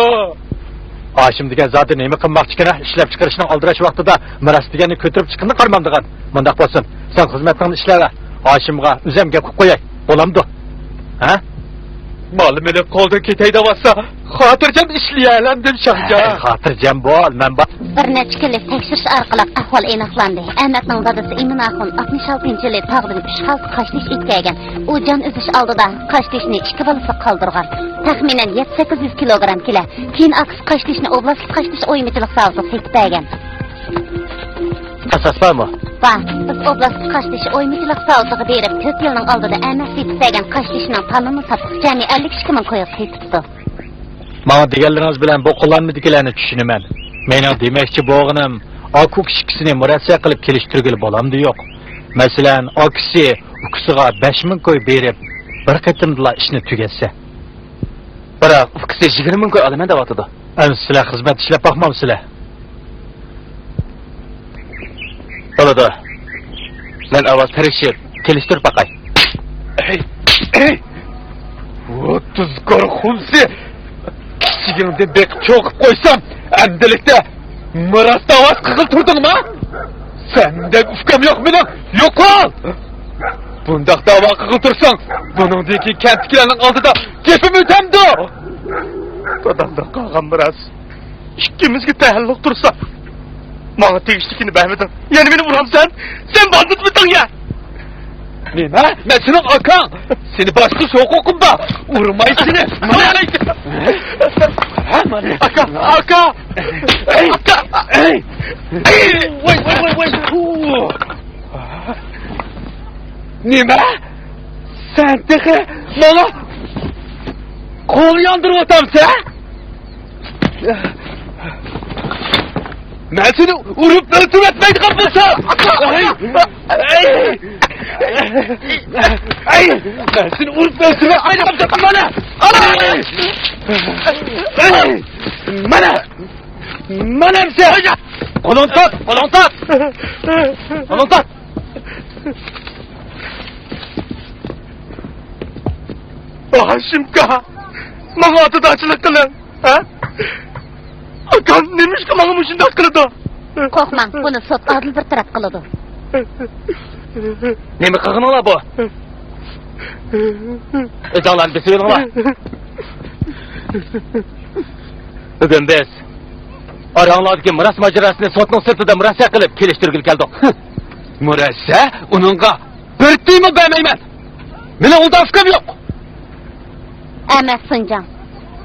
ھاشىم دېگەن زادى نېمە قىلماقچىكىن-ھە؟ ئىشلەپچىقىرىشنىڭ ئالدىراش ۋاقتىدا مىراس دېگەننى كۆتۈرۈپ چىققىنىنى قارىمامدىغان. مۇنداق بولسۇن، سەن خىزمەتنىڭنى ئىشلەۋەر. ھاشىمغا ئۆزۈم گەپ قىلىپ قوياي. بولامدۇ؟ ھە؟ مال-مۈلۈك قولدىن كېتەي دەۋاتسا، خاتىرجەم ئىشلىيەلەمدىم شاھجان. ھەي، خاتىرجەم بول، مەن بار. بىر نەچچە كۈنلۈك تەكشۈرۈش ئارقىلىق ئەھۋال ئېنىقلاندى. ئەمەتنىڭ دادىسى ئىمىن ئاخۇن ئاتمىش ئالتىنچى يىلى تاغدىن ئۈچ خالتا قاشتېشى ئېلىپ كەلگەن. ئۇ جان ئۈزۈش ئالدىدا قاشتېشىنى ئىككى بالىسىغا قالدۇرغان. تەخمىنەن يەتتە سەككىز يۈز كىلوگرام كېلە. كېيىن ئاكىسى قاشتېشىنى ئوبلاستلىق قاشتېشى ئويمىچىلىق زاۋۇتىغا سېتىپ بەرگەن. ئاساس بارمۇ؟ بار. بىز ئوبلاستلىق قاشتېشى ئويمىچىلىق زاۋۇتىغا بېرىپ، تۆت يىلنىڭ ئالدىدا ئەمەت سېتىپ بەرگەن قاشتېشىنىڭ تالونىنى تاپتۇق. جەمئىي ئەللىك ئىككى مىڭ كويغا سېتىپتۇ. ماڭا دېگەنلىرىڭىز بىلەن بۇ قوللانمىدىكىلەرنى چۈشىنىمەن. مېنىڭ دېمەكچى بولغىنىم، ئاكا-ئۇكا ئىككىسىنى مۇرەسسە قىلىپ كېلىشتۈرگىلى بولامدۇ يوق؟ مەسىلەن، ئاكىسى ئۇكىسىغا بەش مىڭ كوي بېرىپ، بىر قېتىمدىلا ئىشنى تۈگەتسە. بىراق ئۇكىسى يىگىرمە مىڭ كوي ئالىمەن دەۋاتىدۇ. ئەمدى سىلەر خىزمەت ئىشلەپ باقمامسىلەر؟ بولىدۇ. مەن ئاۋۋال تىرىشىپ، كېلىشتۈرۈپ باقاي. ئەي، ئەي! ئۇ تۇزكور خۇمسى! كىچىكىڭدىن بېقىپ چوڭ قىلىپ قويسام، ئەمدىلىكتە مىراس داۋاسى قىلغىلى تۇردۇڭما؟ سەندەك ئۇكام يوق مېنىڭ، يوقال! بۇنداق داۋا قىلغىلى تۇرساڭ، بۇنىڭدىن كېيىن كەنتتىكىلەرنىڭ ئالدىدا گېپىم ئۆتەمدۇ؟ دادامدىن قالغان مىراس ئىككىمىزگە تەئەللۇق تۇرسا، ماڭا تېگىشلىكىنى بەرمىدىڭ. يەنە مېنى ئۇرامسەن؟ سەن باندىتمىدىڭ يا! نېمە؟ مەن سېنىڭ ئاكاڭ! سېنى باشقۇرۇش ھوقۇقۇم بار! ئۇرماي سېنى! مانا! ھە، مانا! ئاكا! ئاكا! ئەي! ئاكا! ئەي! ئەي! ۋاي، ۋاي، ۋاي، ۋاي! نېمە؟ سەن تېخى ماڭا قول ياندۇرۇۋاتامسەن؟ مەن سېنى ئۇرۇپ ئۆلتۈرۈۋەتمەيدىغان بولسام! ئەي! ئەي! ئەي! مەن سېنى ئۇرۇپ ئۆلتۈرۈۋەتمەيدىغان بولسام، مانا! ئەي! ئەي! مانا! مانا ئەمسە! قولۇڭنى تارت! قولۇڭنى تارت! قولۇڭنى تارت! ھاشىمكا، ماڭا ئاتىدارچىلىق قىلىڭ، ھە؟ ئاكام نېمىشقا ماڭا مۇشۇنداق قىلىدۇ؟ قورقماڭ، بۇنى سوت ئادىل بىر تەرەپ قىلىدۇ. نېمە قىلغىنىڭلار بۇ؟ ئۆزۈڭلارنى بېسىۋېلىڭلار. بۈگۈن بىز ئاراڭلاردىكى مىراس ماجىراسىنى سوتنىڭ سىرتىدا مۇرەسسە قىلىپ كېلىشتۈرگىلى كەلدۇق. مۇرەسسە؟ ئۇنىڭغا بىر تىيىنمۇ بەرمەيمەن. مېنىڭ ئۇنداق ئۇكام يوق. ئەمەس، سۇنجاڭ.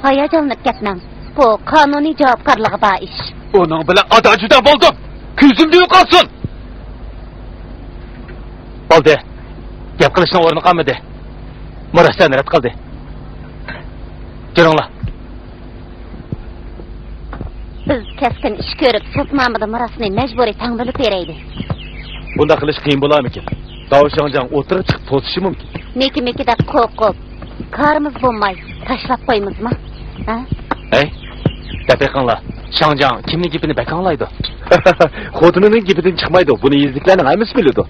ھاياجانلىنىپ كەتمەڭ. بۇ قانۇنىي جاۋابكارلىقى بار ئىش. ئۇنىڭ بىلەن ئادا-جۇدا بولدۇم. كۆزۈمدە يوقالسۇن. بولدى. گەپ قىلىشنىڭ ئورنى قالمىدى. مۇرەسسەنى رەت قىلدى. جۈرۈڭلار. بىز كەسكىن ئىش كۆرۈپ، سوتنامىدا مىراسنى مەجبۇرىي تەڭ بۆلۈپ بېرەيلى. بۇنداق قىلىش قىيىن بولارمىكىن؟ داۋ شاڭجاڭ ئوتتۇرىغا چىقىپ توسۇشى مۇمكىن. مىكى-مىكى دەپ قورقۇپ، كارىمىز بولماي تاشلاپ قويىمىزما؟ ھە؟ ھەي، دەپ بېقىڭلار، شاڭجاڭ كىمنىڭ گېپىنى بەك ئاڭلايدۇ؟ خوتۇنىنىڭ گېپىدىن چىقمايدۇ، بۇنى يېزىدىكىلەرنىڭ ھەممىسى بىلىدۇ.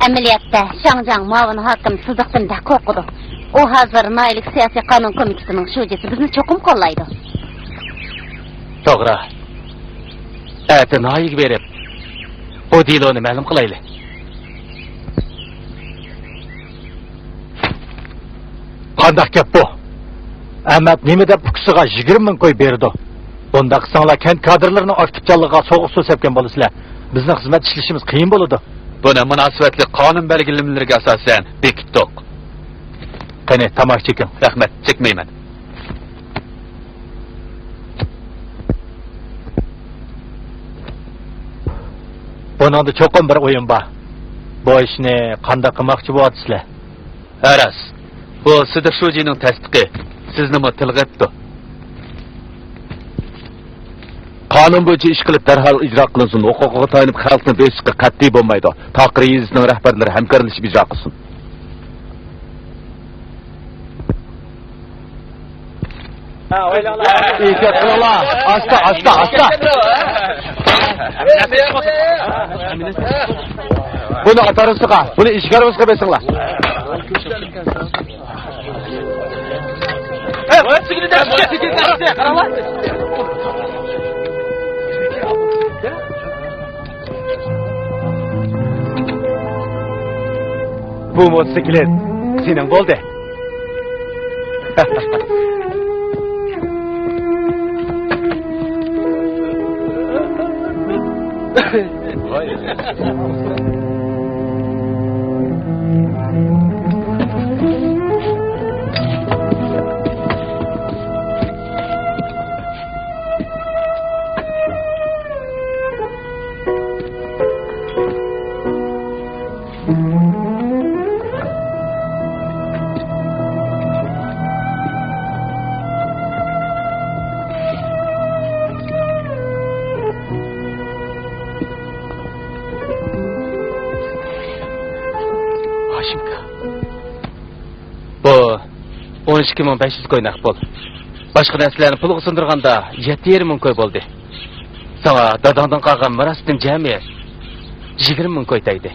ئەمەلىيەتتە شاڭجاڭ مۇئاۋىن ھاكىم سىدىقتىن بەك قورقىدۇ. ئۇ ھازىر ناھىيىلىك سىياسىي قانۇن كومىتېتىنىڭ شۇجىسى، بىزنى چوقۇم قوللايدۇ. توغرا. ئەتە ناھىيىگە بېرىپ، بۇ دېلونى مەلۇم قىلايلى. قانداق گەپ بۇ؟ ئەمەت نېمە دەپ ئۇكىسىغا يىگىرمە مىڭ كوي بېرىدۇ؟ بۇنداق قىلساڭلار كەنت كادىرلىرىنىڭ ئاكتىپچانلىقىغا سوغۇق سۇ سەپكەن بولىسىلەر. بىزنىڭ خىزمەت ئىشلىشىمىز قىيىن بولىدۇ. بۇنى مۇناسىۋەتلىك قانۇن بەلگىلىمىلىرىگە ئاساسەن بېكىتتۇق. قېنى، تاماكا چېكىڭ. رەھمەت، چەكمەيمەن. بۇنىڭدا چوقۇم بىر ئويۇن بار. بۇ ئىشنى قانداق قىلماقچى بولۇۋاتىسىلەر؟ ھە، راست. بۇ سىدىق شۇجىنىڭ تەستىقى. سىزنىمۇ تىلغا ئېلىپتۇ. قانۇن بويىچە ئىش قىلىپ، دەرھال ئىجرا قىلىنسۇن. ھوقۇقىغا تايىنىپ خەلقنى بېسىشقا قەتئىي بولمايدۇ. تاقىر يېزىسىنىڭ رەھبەرلىرى ھەمكارلىشىپ ئىجرا قىلسۇن. ئېھتىيات قىلىڭلار. ئاستا، ئاستا، ئاستا. بۇنى ئاتارىسىغا، بۇنى ئىشكارىسىغا بېسىڭلار. بۇ موتوسىكلىت سېنىڭ بولدى. ئون ئىككى مىڭ بەش يۈز كوي نەق پۇل. باشقا نەرسىلەرنى پۇلغا سۇندۇرغاندا يەتتە يېرىم مىڭ كوي بولدى. ساڭا داداڭدىن قالغان مىراستىن جەمئىي يىگىرمە مىڭ كوي تەگدى.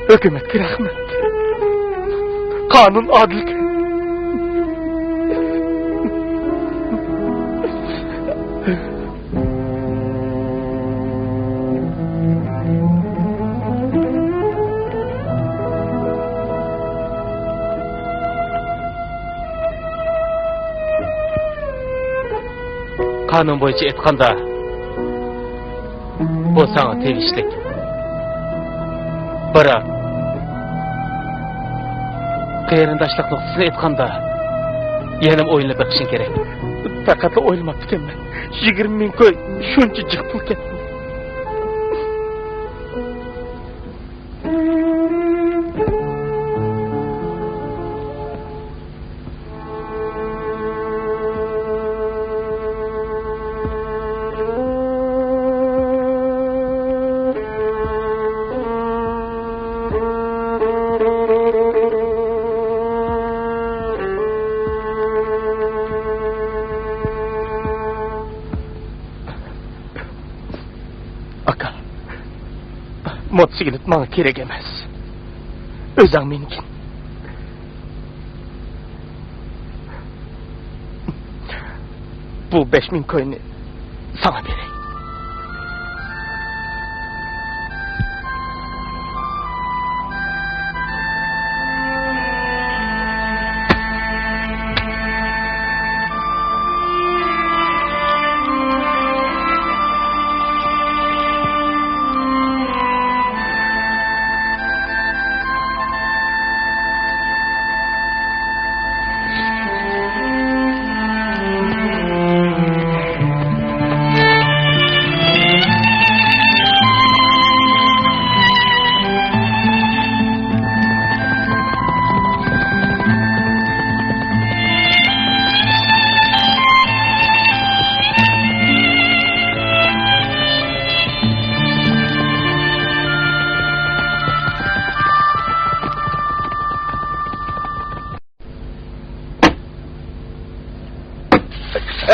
ھۆكۈمەتكە رەھمەت. قانۇن ئادىل. قانۇن بويىچە ئېيتقاندا، بۇ ساڭا تېگىشلىك. بىراق، قېرىنداشلىق نۇقتىسىدىن ئېيتقاندا، يەنىمۇ ئويلىنىپ بېقىشىڭ كېرەك. پەقەتلا ئويلىماپتىكەنمەن. يىگىرمە مىڭ كوي شۇنچە جىق پۇلكەن. ئاكا، موتوسىكلىت ماڭا كېرەك ئەمەس. ئۆزۈڭ مىنگىن. بۇ بەش مىڭ كوينى ساڭا بېرەي.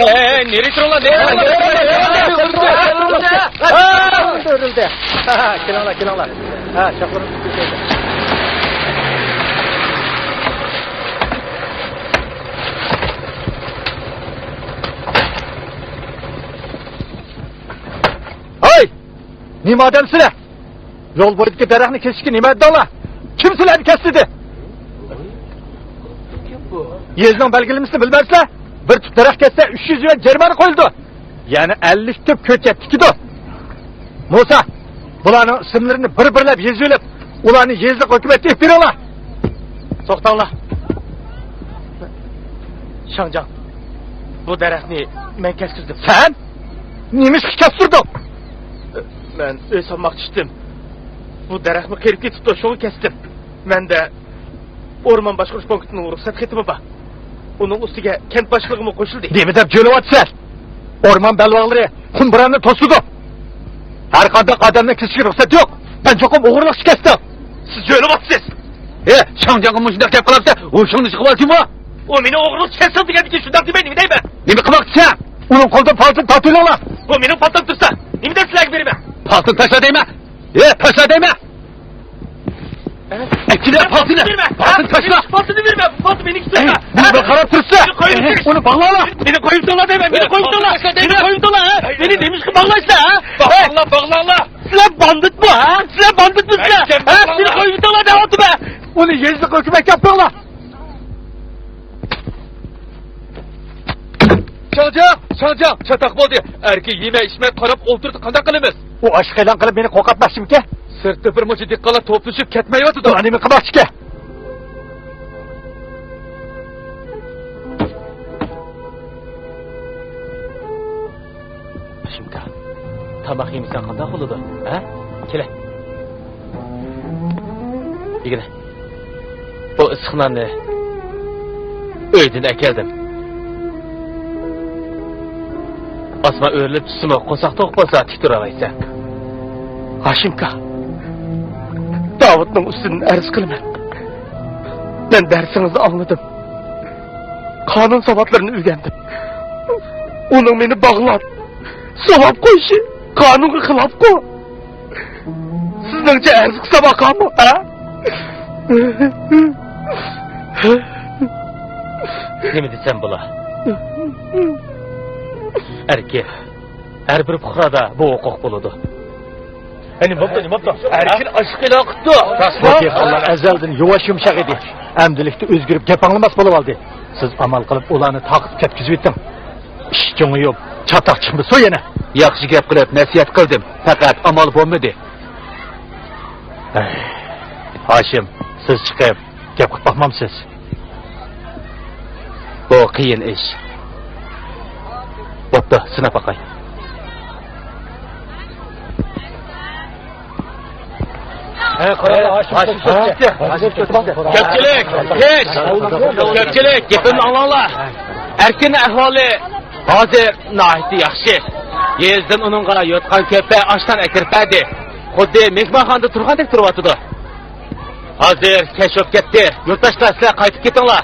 ئەي، ئەي، ئەي، نېرى تۇرۇڭلار، نېرى تۇرۇڭلار. ئۆرۈلدى، ئۆرۈلدى. كېلىڭلار، كېلىڭلار. ھە، چاقىرىڭ. ھەي! نېمە ئادەمسىلەر؟ يول بويىدىكى دەرەخنى كېسىشكە نېمە ھەددىڭلار؟ كىم سىلەرنى كەس دېدى؟ يېزىنىڭ بەلگىلىمىسىنى بىلمەمسىلەر؟ بىر تۈپ دەرەخ كەسسە ئۈچ يۈز يۈەن جەرىمانە قويۇلىدۇ. يەنە ئەللىك تۈپ كۆچەت تىكىدۇ. مۇسا، بۇلارنىڭ ئىسىملىرىنى بىر-بىرلەپ يېزىۋېلىپ، ئۇلارنى يېزىلىق ھۆكۈمەتكە ئېلىپ بېرىڭلار. توختاڭلار. شاڭجاڭ، بۇ دەرەخنى مەن كەستۈردۈم. سەن؟ نېمىشقا كەستۈردۈڭ؟ مەن ئۆي سالماقچى ئىدىم. بۇ دەرەخمۇ قېرىپ كېتىپتۇ، شۇڭا كەستىم. مەندە ئورمان باشقۇرۇش پونكىتىنىڭ رۇخسەت خېتىمۇ بار. ئۇنىڭ ئۈستىگە كەنت باشلىقىمۇ قوشۇلدى. نېمە دەپ جۆلىۋاتىسەن؟ ئورمان بەلباغلىرى قۇم بوراننى توسىدۇ. ھەر قانداق ئادەمنىڭ كېسىشكە رۇخسەت يوق. سەن چوقۇم ئوغرىلىقچە كەستىڭ. سىز جۆلىۋاتىسىز. ئى، شاڭجاڭغا مۇشۇنداق گەپ قىلامسەن، ھوشۇڭنى چىقىۋالدىمۇ؟ ئۇ مېنى ئوغرىلىقچە كەستىڭ دېگەندىكىن شۇنداق دېمەي نېمە دەيمەن؟ نېمە قىلماقچىسەن؟ ئۇنىڭ قولىدىن پالتىنى تارتىۋېلىڭلار. ئۇ مېنىڭ پالتام تۇرسا، نېمە دەپ سىلەرگە بېرىمەن؟ پالتىنى تاشلا دەيمەن. ئى، تاشلا دەيمەن. ئەكىلە پالتىنى! پالتىنى تاشلا! پالتىنى بېرمە! پالتا مېنىڭكى تۇرسا! نېمە قاراپ تۇرسا؟ مېنى قويۇپ تۇرسا! ئۇنى باغلاڭلار! مېنى قويۇپ تۇرسا دەيمەن! مېنى قويۇپ تۇرسا! مېنى قويۇپ تۇرسا! ھە؟ مېنى نېمىشقا باغلايسىلەر؟ ھە؟ باغلاڭلار، باغلاڭلار! سىلەر باندىتمۇ، ھە؟ سىلەر باندىتمۇ سىلەر؟ ھە؟ مېنى قويۇپ تۇرسا دەۋاتىمەن! ئۇنى يېزىلىق ھۆكۈمەتكە ئاپىرىڭلار! شاڭجاڭ، شاڭجاڭ، چاتاق بولدى. ئەركىن يېمەي ئىچمەي قاراپ ئولتۇردى، قانداق قىلىمىز؟ ئۇ ئاشۇ قىلان قىلىپ مېنى قورقۇتماقچىمىكەن؟ سىرتتا بىر مۇنچە دېھقانلار توپلىشىپ كەتمەيۋاتىدۇ. ئۇلار نېمە قىلماقچىكەن؟ قىشىمكا، تاماق يېمىسەڭ قانداق بولىدۇ، ھە؟ كېلە. دېگىنە، بۇ ئىسسىق ناننى ئۆيدىن ئەكەلدىم. ئاسمان ئۆرۈلۈپ چۈشسىمۇ، قورساق توق بولسا، تىك تۇرالايسەن. ھاشىمكا، داۋۇتنىڭ ئۈستىدىن ئەرز قىلىمەن. مەن دەرسىڭىزنى ئاڭلىدىم. قانۇن ساۋاتلىرىنى ئۆگەندىم. ئۇنىڭ مېنى باغلاپ، سولاپ قويۇشى قانۇنغا خىلاپقۇ؟ سىزنىڭچە ئەرز قىلسام ئاقامۇ، ھە؟ نېمە دېسەم بولا؟ ئەركىن، ھەر بىر پۇقرادا بۇ ھوقۇق بولىدۇ. ئەنە بوپتۇ، نېمە بوپتۇ؟ ئەركىن ئاشۇ قىلىۋاپتۇ. بۇ دېھقانلار ئەزەلدىن يۇۋاش يۇمشاق ئىدى. ئەمدىلىكتە ئۆزگىرىپ گەپ ئاڭلىماس بولۇۋالدى. سىز ئامال قىلىپ ئۇلارنى تارقىتىپ كەتكۈزۈۋېتىڭ. ئىش چوڭىيىپ، چاتاق چىقمىسۇن يەنە. ياخشى گەپ قىلىپ نەسىھەت قىلدىم، پەقەت ئامال بولمىدى. ھەي، ھاشىم، سىز چىقىپ گەپ قىلىپ باقمامسىز؟ بۇ قىيىن ئىش. بوپتۇ، سىناپ باقاي. كۆپچىلىك، كېچ! كۆپچىلىك، گېپىمنى ئاڭلاڭلار. ئەركىننىڭ ئەھۋالى ھازىر ناھايىتى ياخشى. يېزىدىن ئۇنىڭغا يوتقان-كۆپە، ئاشتان ئەكىرىپ بەردى. خۇددى مېھمانخانىدا تۇرغاندەك تۇرۇۋاتىدۇ. ھازىر كەچ بولۇپ كەتتى. يۇرتداشلار، سىلەر قايتىپ كېتىڭلار.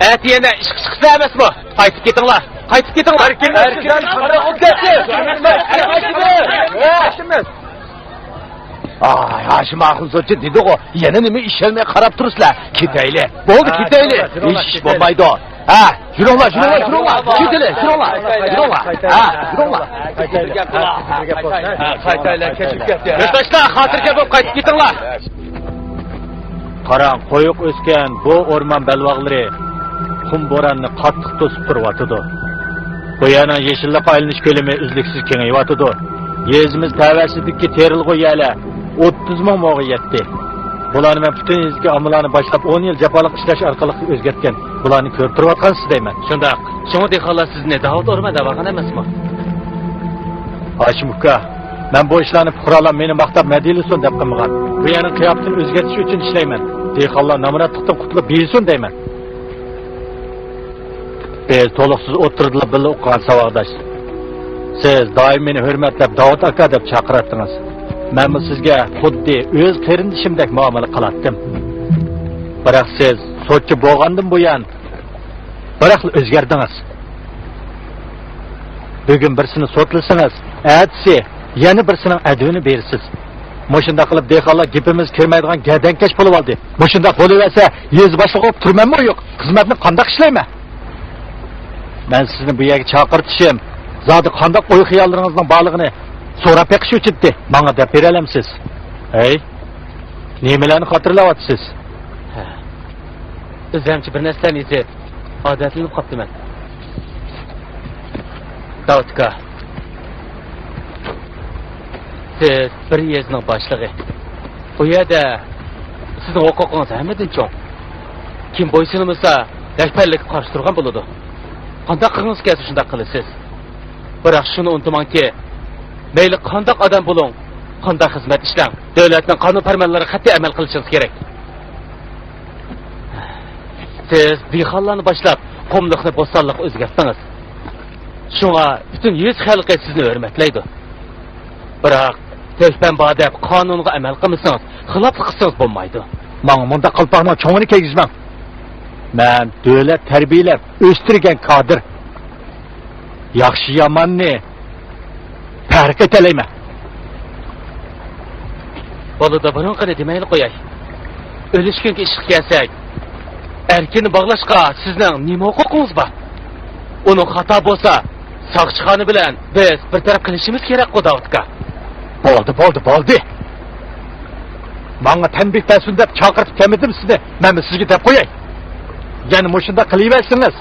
ئەتە يەنە ئىشقا چىقىسىلەر ئەمەسمۇ؟ قايتىپ كېتىڭلار. قايتىپ كېتىڭلار. ئەركىن، ئەركىن، قانداق بولۇپ كەتتى؟ ئاي، ھاشىم ئاخۇن سوتچى دېدىغۇ، يەنە نېمە ئىشەنمەي قاراپ تۇرىسىلەر؟ كېتەيلى. بولدى، كېتەيلى. ھېچ ئىش بولمايدۇ. ھە، يۈرۈڭلار، يۈرۈڭلار، يۈرۈڭلار. كېتەيلى، يۈرۈڭلار. يۈرۈڭلار. ھە، يۈرۈڭلار. قايتايلى، كېچىكىپ كەتتى. يۇرتداشلار، خاتىرجەم بولۇپ قايتىپ كېتىڭلار. قاراڭ، قويۇق ئۆسكەن بۇ ئورمان بەلباغلىرى قۇم بوراننى قاتتىق توسۇپ تۇرۇۋاتىدۇ. بۇ يەرنىڭ يېشىللىققا ئايلىنىش كۆلىمى ئۈزلۈكسىز كېڭىيىۋاتىدۇ. يېزىمىز تەۋەسىدىكى تېرىلغۇ يەرلەر ئوتتۇز مىڭ موغا يەتتى. بۇلارنى مەن پۈتۈن يېزىدىكى ئاممىلارنى باشلاپ ئون يىل جاپالىق ئىشلەش ئارقىلىق ئۆزگەرتكەن. بۇلارنى كۆرۈپ تۇرۇۋاتقانسىز دەيمەن. شۇنداق. شۇڭا دېھقانلار سىزنى داۋۇت ئورمان دەۋالغان ئەمەسمۇ؟ ھاشىم ئۇكا، مەن بۇ ئىشلارنى پۇقرالار مېنى ماختاپ مەدھىيلىسۇن دەپ قىلمىغان. بۇ يەرنىڭ قىياپىتىنى ئۆزگەرتىش ئۈچۈن ئىشلەيمەن. دېھقانلار نامراتلىقتىن قۇتۇلۇپ بېيىسۇن دەيمەن. بىز تولۇقسىز ئوتتۇرىدىلا بىللە ئوقۇغان ساۋاقداش. سىز دائىم مېنى ھۆرمەتلەپ داۋۇت ئاكا دەپ چاقىراتتىڭىز. مەنمۇ سىزگە خۇددى ئۆز قېرىندىشىمدەك مۇئامىلە قىلاتتىم. بىراق سىز سوتچى بولغاندىن بۇيان بىراقلا ئۆزگەردىڭىز. بۈگۈن بىرسىنى سوتلىسىڭىز، ئەتىسى يەنە بىرسىنىڭ ئەدىۋىنى بېرىسىز. مۇشۇنداق قىلىپ دېھقانلار گېپىمىزگە كىرمەيدىغان گەدەنكەش بولۇۋالدى. مۇشۇنداق بولۇۋەرسە يېزا باشلىقى بولۇپ تۇرىمەنمۇ يوق؟ خىزمەتنى قانداق ئىشلەيمەن؟ مەن سىزنى بۇ يەرگە چاقىرتىشىم زادى قانداق ئوي-خىياللىرىڭىزنىڭ بارلىقىنى سوراپ بېقىش ئۈچۈن ئىدى. ماڭا دەپ بېرەلەمسىز؟ ھەي، نېمىلەرنى خاتىرىلەۋاتىسىز؟ ھە. ئۆزۈمچە بىر نەرسىلەرنى يېزىپ، ئادەتلىنىپ قاپتىمەن. داۋۇت ئاكا، سىز بىر يېزىنىڭ باشلىقى. بۇ يەردە سىزنىڭ ھوقۇقىڭىز ھەممىدىن چوڭ. كىم بويسۇنمىسا، رەھبەرلىككە قارشى تۇرغان بولىدۇ. قانداق قىلغىڭىز كەلسە، شۇنداق قىلىسىز. بىراق شۇنى ئۇنتۇماڭكى، مەيلى قانداق ئادەم بولۇڭ، قانداق خىزمەت ئىشلەڭ، دۆلەتنىڭ قانۇن پەرمانلىرىغا قەتئىي ئەمەل قىلىشىڭىز كېرەك. سىز دېھقانلارنى باشلاپ، قۇملۇقنى بوستانلىققا ئۆزگەرتتىڭىز. شۇڭا پۈتۈن يېزا خەلقى سىزنى ھۆرمەتلەيدۇ. بىراق، تۆھپەم بار دەپ قانۇنغا ئەمەل قىلمىسىڭىز، خىلاپلىق قىلسىڭىز بولمايدۇ. ماڭا مۇنداق قالپاقنىڭ چوڭىنى كىيگۈزمەڭ. مەن دۆلەت تەربىيەلەپ ئۆستۈرگەن كادىر. ياخشى-ياماننى پەرق ئېتەلەيمەن. بولىدۇ، بۇرۇنقىنى دېمەيلا قوياي. ئۆلۈشكۈنكى ئىشقا كەلسەك، ئەركىننى باغلاشقا سىزنىڭ نېمە ھوقۇقىڭىز بار؟ ئۇنىڭ خاتا بولسا، ساقچىخانا بىلەن بىز بىر تەرەپ قىلىشىمىز كېرەكقۇ، داۋۇت ئاكا. بولدى، بولدى، بولدى. ماڭا تەنبىھ بەرسۇن دەپ چاقىرتىپ كەلمىدىم سىزنى. مەنمۇ سىزگە دەپ قوياي. يەنە مۇشۇنداق قىلىۋەرسىڭىز،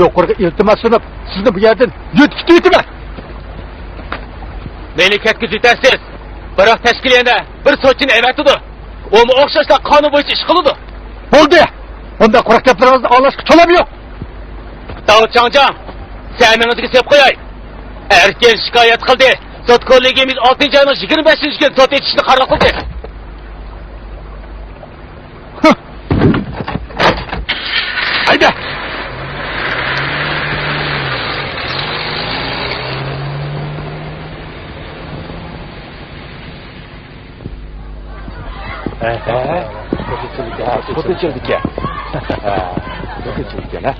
يۇقىرىغا ئىلتىماس سۇنۇپ، سىزنى بۇ يەردىن يۆتكىتىۋېتىمەن. مەيلى كەتكۈزۈۋېتەرسىز. بىراق تەشكىل يەنە بىر سوتچىنى ئەۋەتىدۇ. ئۇمۇ ئوخشاشلا قانۇن بويىچە ئىش قىلىدۇ. بولدى! ئۇنداق قۇرۇق گەپلىرىڭىزنى ئاڭلاشقا چولام يوق. داۋۇت چاڭجاڭ، سەمىڭىزگە سېلىپ قوياي. ئەركىن شىكايەت قىلدى. سوت كوللېگىيىمىز ئالتىنچى ئاينىڭ يىگىرمە بەشىنچى كۈنى سوت ئېچىشنى قارار قىلدى. خوتى ئېچىلدىكەن. ھە، خوتى ئېچىلدىكەن، ھە.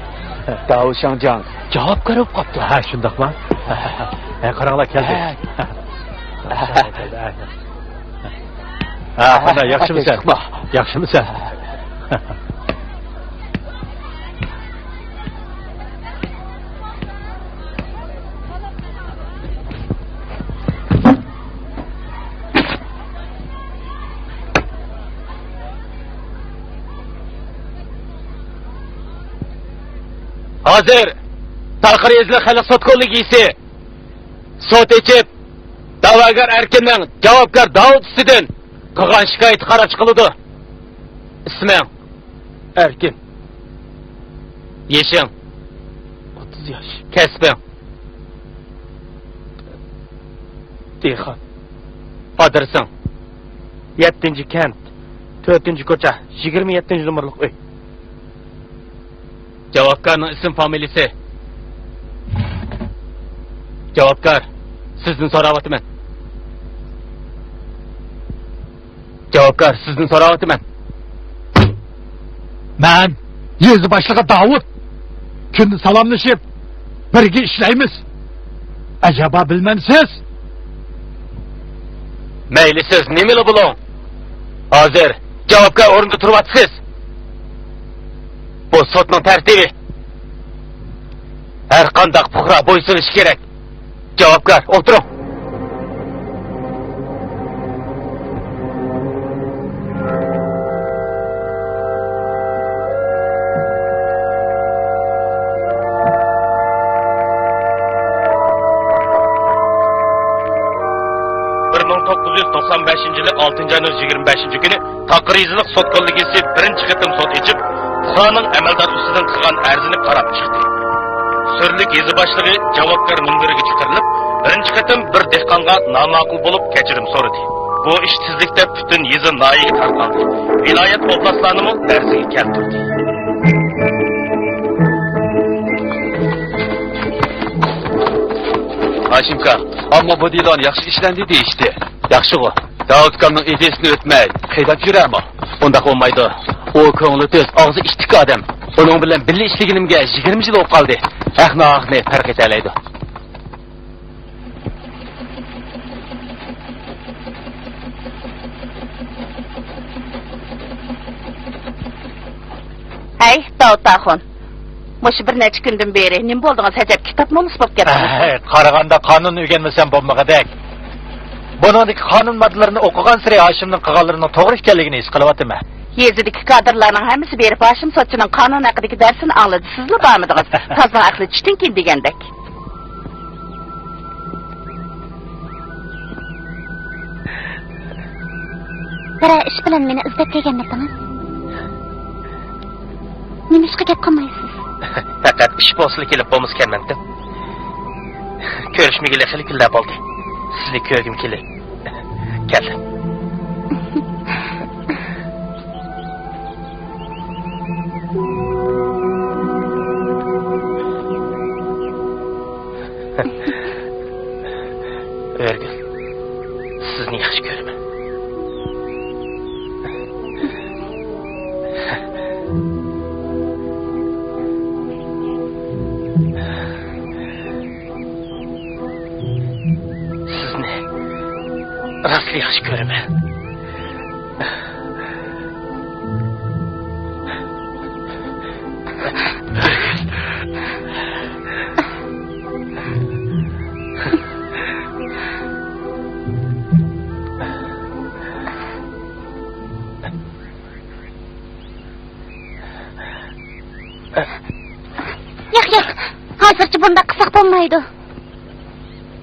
داۋۇت شاڭجياڭ جاۋابكار بولۇپ قاپتۇ. ھە، شۇنداقما؟ ھە، قاراڭلار، كەلدى. ھە. ھە، قانداق، ياخشىمۇسەن؟ ياخشىمۇسەن؟ ھازىر تارقىرى يېزىلىق خەلق سوت كوللېگىيىسى سوت ئېچىپ، دەۋاگەر ئەركىننىڭ جاۋابكار داۋۇت ئۈستىدىن قىلغان شىكايىتى قاراپ چىقىلىدۇ. ئىسمىڭ؟ ئەركىن. يېشىڭ؟ ئوتتۇز ياش. كەسپىڭ؟ دېھقان. ئادرېسىڭ؟ يەتتىنچى كەنت، تۆتىنچى كوچا، يىگىرمە يەتتىنچى نومۇرلۇق ئۆي. جاۋابكارنىڭ ئىسىم فامىلىسى؟ جاۋابكار، سىزدىن سوراۋاتىمەن. جاۋابكار، سىزدىن سوراۋاتىمەن. مەن يېزا باشلىقى داۋۇت. كۈندە سالاملىشىپ، بىرگە ئىشلەيمىز. ئەجەبا بىلمەمسىز؟ مەيلى، سىز نېمىلا بولۇڭ. ھازىر جاۋابكار ئورنىدا تۇرۇۋاتىسىز. بۇ سوتنىڭ تەرتىپى. ھەر قانداق پۇقرا بويسۇنۇشى كېرەك. جاۋابكار، ئولتۇرۇڭ. بىر مىڭ توققۇز يۈز توقسان بەشىنچى يىلى ئالتىنچى ئاينىڭ يىگىرمە بەشىنچى كۈنى تارقىرى يېزىلىق سوت كوللېگىيىسى بىرىنچى قېتىم سوت ئېچىپ، پۇقرانىڭ ئەمەلدار ئۈستىدىن قىلغان ئەرزىنى قاراپ چىقتى. سۈرلۈك يېزا باشلىقى جاۋابكار مۇنبىرىگە چىقىرىلىپ، بىرىنچى قېتىم بىر دېھقانغا ناماقۇل بولۇپ كەچۈرۈم سورىدى. بۇ ئىش تېزلىكتە پۈتۈن يېزا، ناھىيەگە تارقالدى. ۋىلايەت، ئوبلاستلارنىمۇ لەرزىگە كەلتۈردى. ھاشىمكا، ئامما بۇ دېلونى ياخشى ئىشلەندى دېيىشتى. ياخشىغۇ. داۋۇت ئۇكامنىڭ ئىدىيىسىنى ئۆتمەي، قىيناپ يۈرەرمۇ؟ ئۇنداق بولمايدۇ. ئۇ كۆڭلى تۈز، ئاغزى ئىتتىك ئادەم. ئۇنىڭ بىلەن بىللە ئىشلىگىنىمگە يىگىرمە يىل بولۇپ قالدى. ھەق-ناھەقنى پەرق ئېتەلەيدۇ. ھەي، داۋۇت ئاخۇن. مۇشۇ بىر نەچچە كۈندىن بېرى نېمە بولدىڭىز ئەجەب؟ كىتاب موللىسى بولۇپ كەتتىڭىزمۇ؟ ئەي، قارىغاندا قانۇننى ئۆگەنمىسەم بولمىغۇدەك. بۇنىڭدىكى قانۇن ماددىلىرىنى ئوقۇغانسېرى ھاشىمنىڭ قىلغانلىرىنىڭ توغرا ئىكەنلىكىنى ھېس قىلىۋاتىمەن. يېزىدىكى كادىرلارنىڭ ھەممىسى بېرىپ ھاشىم سوتچىنىڭ قانۇن ھەققىدىكى دەرسىنى ئاڭلىدى. سىزلا بارمىدىڭىز؟ تازنىڭ ئەقلى چۈشتىن كېيىن دېگەندەك. بىرەر ئىش بىلەن مېنى ئىزدەپ كەلگەنمىدىڭىز؟ نېمىشقا گەپ قىلمايسىز؟ پەقەت ئىش بولسىلا كېلىپ بولمىسا كەلمەمتىم. كۆرۈشمىگىلى خېلى كۈنلەر بولدى. سىزنى كۆرگۈم كېلىپ كەلدىم. ئۆرگۈل، سىزنى ياخشى كۆرىمەن. سىزنى راستلا ياخشى كۆرىمەن. ياق، ياق، ھازىرچە بۇنداق قىلساق بولمايدۇ.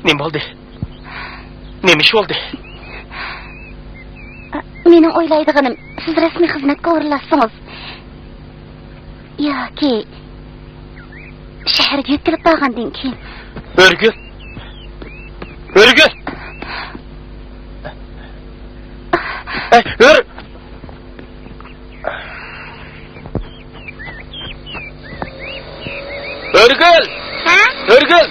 نېمە بولدى؟ نېمە ئىش بولدى؟ مېنىڭ ئويلايدىغىنىم، سىز رەسمىي خىزمەتكە ئورۇنلاشسىڭىز ياكى شەھەرگە يۆتكىلىپ بارغاندىن كېيىن. ئۆرگۈل! ئۆرگۈل! ئەي، ئۆر-، ئۆرگۈل! ھە؟ ئۆرگۈل!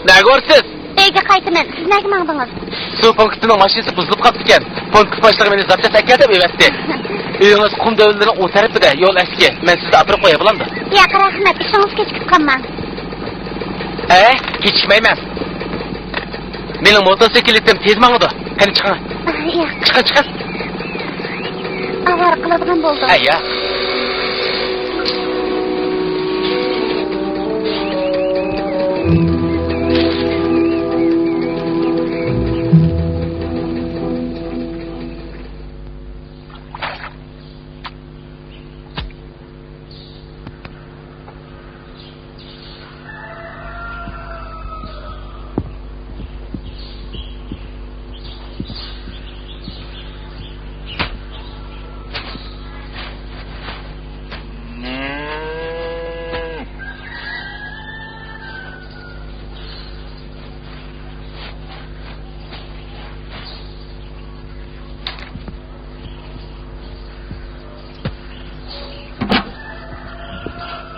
نەگە بارسىز؟ ئۆيگە قايتىمەن. سىز نەگە ماڭدىڭىز؟ سۇ پونكىتىنىڭ ماشىنىسى بۇزۇلۇپ قاپتىكەن. پونكىت باشلىقى مېنى زاپچاس ئەكەل دەپ ئەۋەتتى. ئۆيىڭىز قۇم دۆۋىلىرىنىڭ ئۇ تەرىپىدە، يول ئەسكى. مەن سىزنى ئاپىرىپ قوياي، بولامدۇ؟ ياق، رەھمەت، ئىشىڭىزغا كېچىكىپ قالماڭ. ئە، كېچىكمەيمەن. مېنىڭ موتوسىكلىتىم تېز ماڭىدۇ. قېنى، چىقىڭ. ئاھ، ياق. چىقىڭ، چىقىڭ. ئاۋارە قىلىدىغان بولدۇم. ئەي، ياق.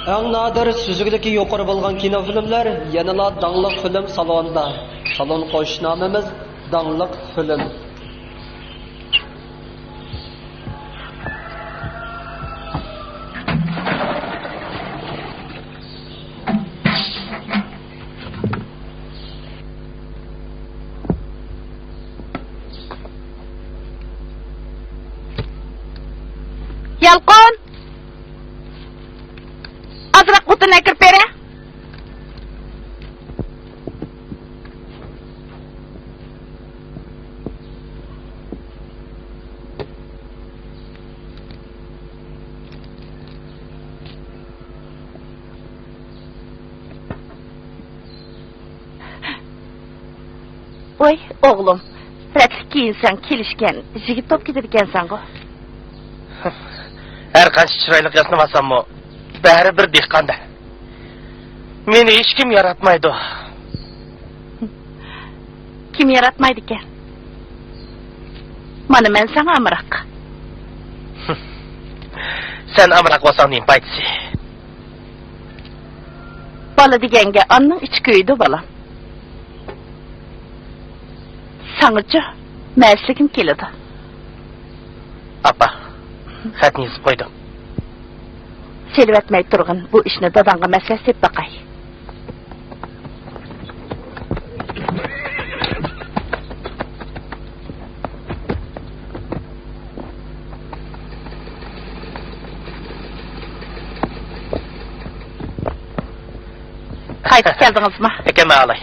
ئەڭ نادىر سۈزۈكلۈكى يۇقىرى بولغان كىنو فىلىملەر يەنىلا داڭلىق فىلىم سالونىدا. سالون قوشۇش نامىمىز داڭلىق فىلىم. يالقۇن! ئازراق خوتۇننى ئەكىرىپ بېرە. ۋاي ئوغلۇم، رەتلىك كىيىنسەڭ كېلىشكەن يىگىت بولۇپ كېتىدىكەنسەنغۇ. ھەر قانچە چىرايلىق ياسىنىۋالساممۇ، بەرىبىر دېھقاندە. مېنى ھېچكىم ياراتمايدۇ. كىم ياراتمايدىكەن؟ مانا مەن ساڭا ئامراق. سەن ئامراق بولساڭ نېمە پايدىسى؟ بالا دېگەنگە ئانىنىڭ ئىچى كۆيىدۇ، بالام. ساڭىچۇ؟ مەن ئىشلىگۈم كېلىدۇ. ئاپا، خەتنى يېزىپ قويدۇم. سېلىۋەتمەي تۇرغىن، بۇ ئىشنى داداڭغا مەسلىھەت سېلىپ باقاي. قايتىپ كەلدىڭىزمۇ؟ ئەكەلمەي ئالاي.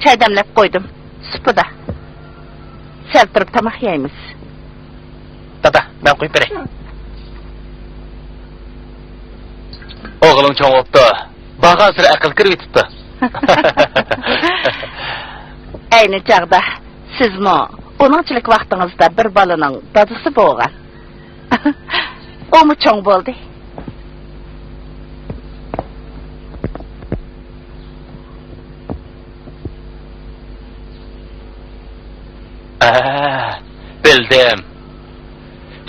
چاي دەملەپ قويدۇم. سۇپىدا. سەل تۇرۇپ تاماق يەيمىز. دادا، مەن قۇيۇپ بېرەي. ئوغلۇڭ چوڭ بوپتۇ. بارغانسېرى ئەقىل كىرىۋېتىپتۇ. ئەينى چاغدا سىزمۇ ئۇنىڭچىلىك ۋاقتىڭىزدا بىر بالىنىڭ دادىسى بولغان. ئۇمۇ چوڭ بولدى. ئە، بىلدىم.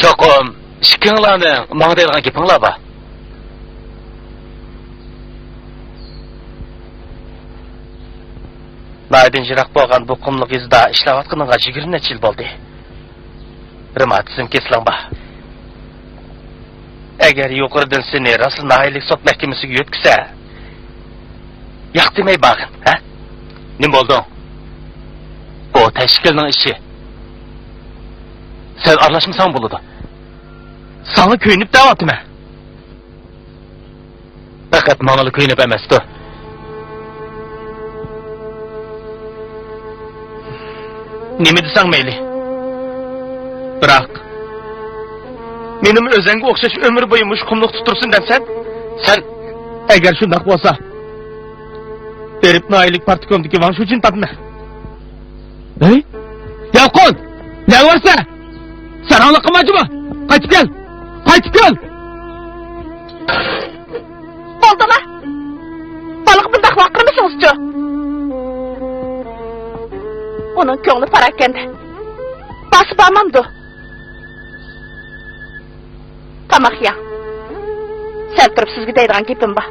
چوقۇم ئىككىڭلارنىڭ ماڭا دەيدىغان گېپىڭلار بار. ناھايىتى يىراق بولغان بۇ قۇملۇق يېزىدا ئىشلەۋاتقىنىڭغا يىگىرمە نەچچە يىل بولدى. رېماتىزم كېسىلىڭ بار. ئەگەر يۇقىرىدىن سېنى راسلا ناھىيەلىك سوت مەھكىمىسىگە يۆتكىسە، ياق دېمەي بارغىن، ھە؟ نېمە بولدۇڭ؟ بۇ تەشكىلنىڭ ئىشى. سەن ئارىلاشمىساڭ بولىدۇ. ساڭا كۆيۈنۈپ دەۋاتىمەن. پەقەت ماڭىلا كۆيۈنۈپ ئەمەستۇ. نېمە دېسەڭ مەيلى. بىراق، مېنىمۇ ئۆزەڭگە ئوخشاش ئۆمۈر بويى مۇشۇ قۇملۇقتا تۇرسۇن دەمسەن؟ سەن، ئەگەر شۇنداق بولسا، بېرىپ ناھىيەلىك پارتكومدىكى ۋاڭ شۇجىنى تاپىمەن. ھەي، يالقۇن! نەگە بارسەن؟ ساراڭلىق قىلما جۇمۇ! قايتىپ كەل! قايتىپ كەل! بولدىلا! بالىغا بۇنداق ۋارقىرىمىسىڭىزچۇ! ئۇنىڭ كۆڭلى پاراكەندە. باسىپ بارمامدۇ؟ تاماق يەڭ. سەل تۇرۇپ سىزگە دەيدىغان گېپىم بار.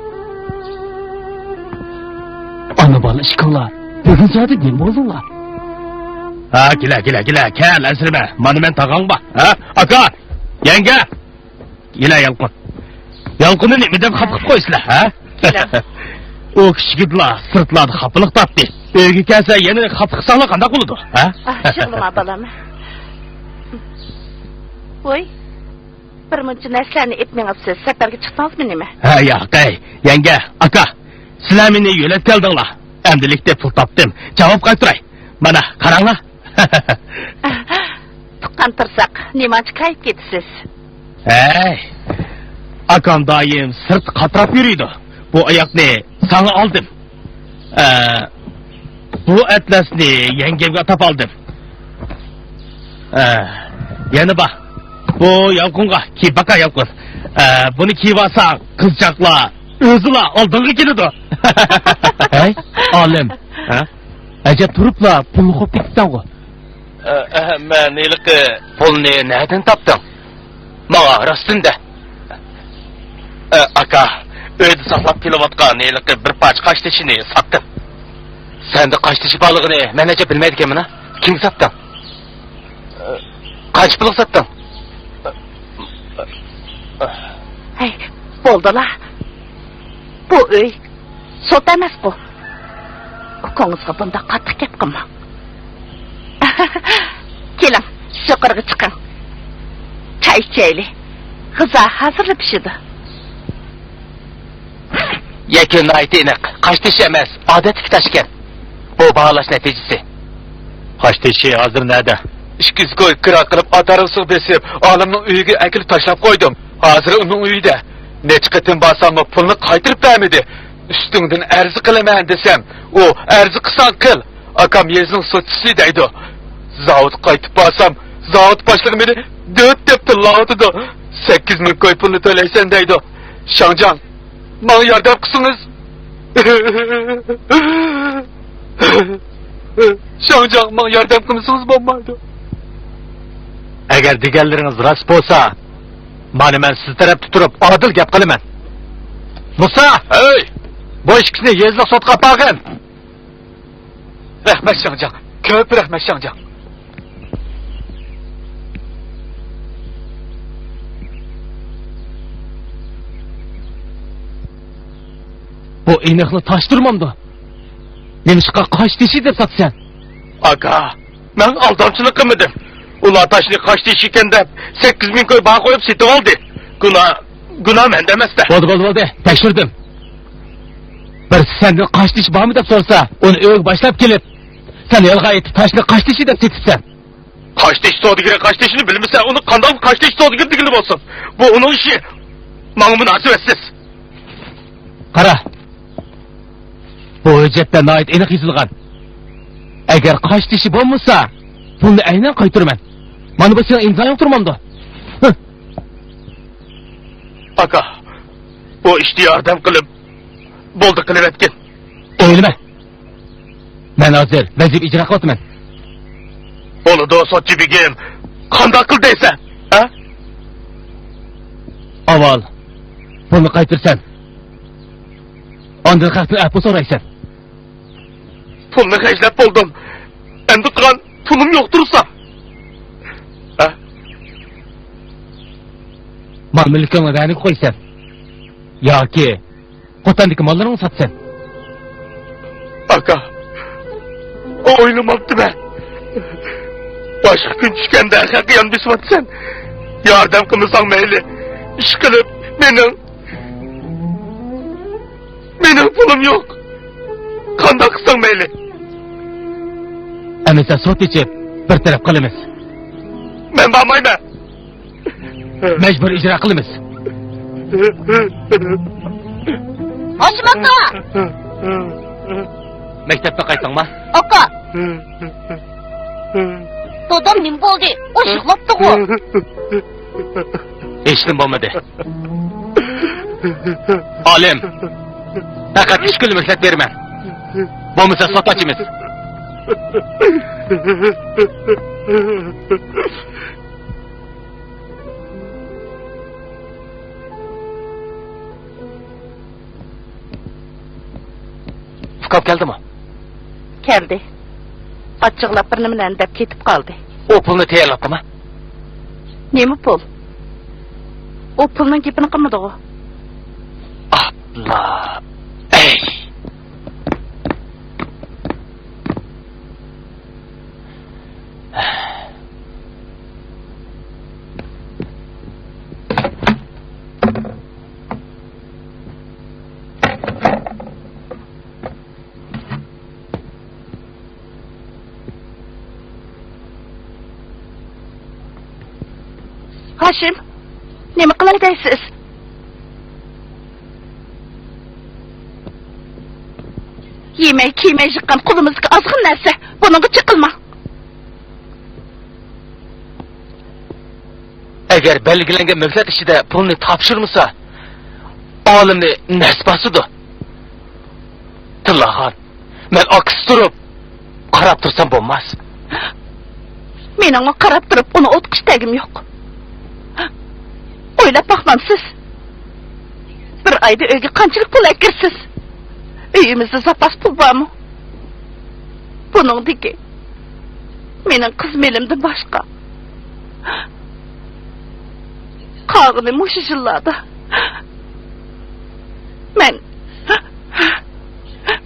ئانا بالا ئىككىڭلار بۈگۈن زادى نېمە بولدۇڭلار؟ ھە، كېلە، كېلە، كېلە، كەل، ئەنسىرىمە. مانا مەن تاغاڭ بار. ھە، ئاكا، يەڭگە. كېلە، يالقۇن. يالقۇننى نېمە دەپ خاپا قىلىپ قويىسىلەر، ھە؟ كېلە. ئۇ كىچىكىدىلا سىرتلاردا خاپىلىق تارتتى. ئۆيگە كەلسە يەنە خاپا قىلساڭلار قانداق بولىدۇ، ھە؟ ئاھ، يىغلىما، بالام. ۋوي، بىر مۇنچە نەرسىلەرنى ئېلىپ مېڭىپسىز، سەپەرگە چىقتىڭىزمۇ نېمە؟ ھە، ياق، ئەي، يەڭگە، ئاكا، سىلەر مېنى يۆلەپ كەلدىڭلار. ئەمدىلىكتە پۇل تاپتىم، جاۋاب قايتۇراي. مانا، قاراڭلار. تۇغقان تۇرساق، نېمانچە كايىپ كېتىسىز؟ ھەي، ئاكام دائىم سىرتتا قاتراپ يۈرىدۇ. بۇ ئاياقنى ساڭا ئالدىم. ئە، بۇ ئەتلەسنى يەڭگەمگە ئاتاپ ئالدىم. ئە، يەنە بار. بۇ يالقۇنغا كىيىپ باقا، يالقۇن. ئە، بۇنى كىيىۋالساڭ، قىزچاقلار ئۆزىلا ئالدىڭغا كېلىدۇ. ھەي، ئالىم. ھە؟ ئەجەب تۇرۇپلا پۇلنى خوپ كېتىپسەنغۇ؟ ئە، ئە، مەن ھېلىقى پۇلنى نەدىن تاپتىڭ؟ ماڭا راستىن دە. ئە، ئاكا، ئۆيدە ساقلاپ كېلىۋاتقان ھېلىقى بىر پارچە قاشتېشىنى ساتتىم. سەندە قاشتېشى بارلىقىنى مەن ئەجەب بىلمەيدىكەنمەن ھە؟ كىمگە ساتتىڭ؟ قانچە پۇلغا ساتتىڭ؟ ھەي، بولدىلا. بۇ ئۆي سوت ئەمەسقۇ. ئۇكىڭىزغا بۇنداق قاتتىق گەپ قىلماڭ. كېلىڭ، يۇقىرىغا چىقىڭ. چاي ئىچەيلى. غىزا ھازىرلا پىشىدۇ. يەكۈن ناھايىتى ئېنىق. قاشتېشى ئەمەس، ئادەتتىكى تاش ئىكەن. بۇ باھالاش نەتىجىسى. قاشتېشى ھازىر نەدە؟ ئىككى يۈز كوي كىرا قىلىپ، ئات ھارۋىسىغا بېسىپ، ئالىمنىڭ ئۆيىگە ئەكېلىپ تاشلاپ قويدۇم. ھازىر ئۇنىڭ ئۆيىدە. نەچچە قېتىم بارساممۇ پۇلنى قايتۇرۇپ بەرمىدى. ئۈستۈڭدىن ئەرز قىلىمەن دېسەم، ئۇ، ئەرز قىلساڭ قىل، ئاكام يېزىنىڭ سوتچىسى دەيدۇ. زاۋۇتقا قايتىپ بارسام، زاۋۇت باشلىقى مېنى دۆت دەپ تىللاۋاتىدۇ. سەككىز مىڭ كوي پۇلنى تۆلەيسەن دەيدۇ. شاڭجاڭ، ماڭا ياردەم قىلسىڭىز. شاڭجاڭ، ماڭا ياردەم قىلمىسىڭىز بولمايدۇ. ئەگەر دېگەنلىرىڭىز راست بولسا، مانا مەن سىز تەرەپتە تۇرۇپ ئادىل گەپ قىلىمەن. مۇسا! ھەي! بۇ ئىككىسىنى يېزىلىق سوتقا ئاپارغىن. رەھمەت شاڭجاڭ، كۆپ رەھمەت شاڭجاڭ. بۇ ئېنىقلا تاش تۇرمامدۇ؟ نېمىشقا قاشتېشى دەپ ساتىسەن؟ ئاكا، مەن ئالدامچىلىق قىلمىدىم. ئۇلار تاشنى قاشتېشى ئىكەن دەپ، سەككىز مىڭ كوي باھا قويۇپ سېتىۋالدى. گۇناھ، گۇناھ مەندە ئەمەستە. بولدى، بولدى، بولدى. تەكشۈردۈم. بىرسى سەندىن قاشتېشى بارمۇ دەپ سورىسا، ئۇنى ئۆيگە باشلاپ كېلىپ، سەن يالغان ئېيتىپ تاشنى قاشتېشى دەپ سېتىپسەن. قاشتېشى سودىگىرى قاشتېشىنى بىلمىسە، ئۇنى قانداق قاشتېشى سودىگىرى دېگىلى بولسۇن؟ بۇ ئۇنىڭ ئىشى. ماڭا مۇناسىۋەتسىز. قارا. بۇ ھۆججەتتە ناھايىتى ئېنىق يېزىلغان. ئەگەر قاشتېشى بولمىسا، پۇلنى ئەينەن قايتۇرىمەن. مانا بۇ سېنىڭ ئىمزايىڭ تۇرمامدۇ؟ ھە. ئاكا، بۇ ئىشتا ياردەم قىلىپ، بولدى قىلىۋەتكىن. ئويلىما. مەن ھازىر ۋەزىپە ئىجرا قىلىۋاتىمەن. بولىدۇ، سوتچى بېگىم. قانداق قىل دەيسەن، ھە؟ ئاۋۋال پۇلنى قايتۇرىسەن. ئاندىن خەقتىن ئەپۇ سورايسەن. پۇلنى خەجلەپ بولدۇم. ئەمدى قالغان پۇلۇم يوق تۇرسا. ھە؟ مال-مۈلكۈڭنى ۋەنىگە قويىسەن. ياكى قوتاندىكى ماللىرىڭنى ساتىسەن. ئاكا، ئويلىماپتىمەن. باشقا كۈن چۈشكەندە خەققە يان بېسىۋاتىسەن. ياردەم قىلمىساڭ مەيلى. ئىشقىلىپ، مېنىڭ، مېنىڭ پۇلۇم يوق. قانداق قىلساڭ مەيلى. ئەمىسە سوت ئېچىپ، بىر تەرەپ قىلىمىز. مەن بارمايمەن. مەجبۇر ئىجرا قىلىمىز. ئاچماقتا! مەكتەپتە قايتىڭما؟ ئاكا! دادام نېمە بولدى؟ ئۇ يىغلاپتىغۇ. ھېچنېمە بولمىدى. ئالىم، پەقەت ئۈچ كۈنلا مۆھلەت بېرىمەن. بولمىسا سوت ئاچىمىز. ئۇكام كەلدىمۇ؟ كەلدى. ئاچچىقلاپ بىر نېمىلەرنى دەپ كېتىپ قالدى. ئۇ پۇلنى تەييارلاپتىما؟ نېمە پۇل؟ ئۇ پۇلنىڭ گېپىنى قىلمىدىغۇ. ئاپلا. ئەي. ھاشىم، نېمە قىلاي دەيسىز؟ يېمەي، كىيمەي يىغقان قولىمىزدىكى ئازغىنە نەرسە، بۇنىڭغا چېقىلماڭ. ئەگەر بەلگىلەنگەن مۆھلەت ئىچىدە پۇلنى تاپشۇرمىسا، ئالىمنى نەس باسىدۇ. تىللاخان، مەن ئاكىسى تۇرۇپ، قاراپ تۇرسام بولماس. مېنىڭمۇ قاراپ تۇرۇپ ئۇنى ئوتقا ئىتەرگۈم يوق. ئويلاپ باقمامسىز؟ بىر ئايدا ئۆيگە قانچىلىك پۇل ئەكىرىسىز؟ ئۆيىمىزدە زاپاس پۇل بارمۇ؟ بۇنىڭدىكى مېنىڭ قىز مېلىمدىن باشقا قالغىنى مۇشۇ يىللاردا مەن،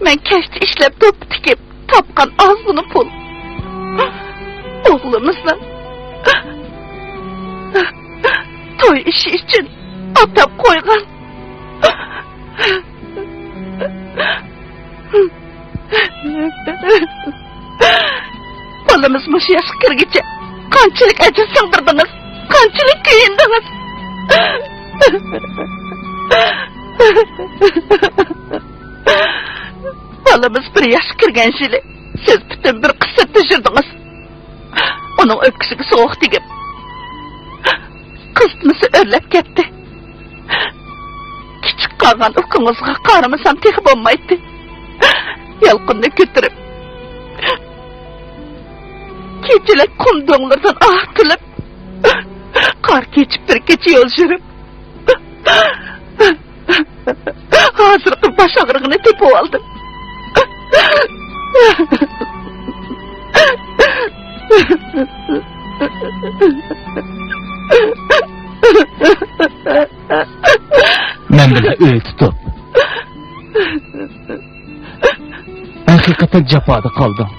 مەن كەچتە ئىشلەپ، دوپپا تىكىپ تاپقان ئازغىنە پۇل. ئوغلىمىزنىڭ توي ئىشى ئۈچۈن ئاتاپ قويغان. بالىمىز مۇشۇ ياشقا كىرگۈچە قانچىلىك ئەجىر سىڭدۈردىڭىز، قانچىلىك كۆيۈندىڭىز. بالىمىز بىر ياشقا كىرگەن يىلى سىز پۈتۈن بىر قىسىتنى يىغدىڭىز. ئۇنىڭ ئۆپكىسىگە سوغۇق تېگىپ، قىزىتمىسى ئۆرلەپ كەتتى. كىچىك قالغان ئۇكىڭىزغا قارىمىسام تېخى بولمايتتى. يالقۇننى كۆتۈرۈپ، كېچىلىك قۇم دۆڭلىرىدىن ئاھ تىلىپ، قار كېچىپ بىر كېچە يول يۈرۈپ، ھازىرقى باش ئاغرىقىنى تېپىۋالدىم. مەن بىلەن ئۆي تۇتۇپ، ھەقىقەتەن جاپادا قالدىڭ.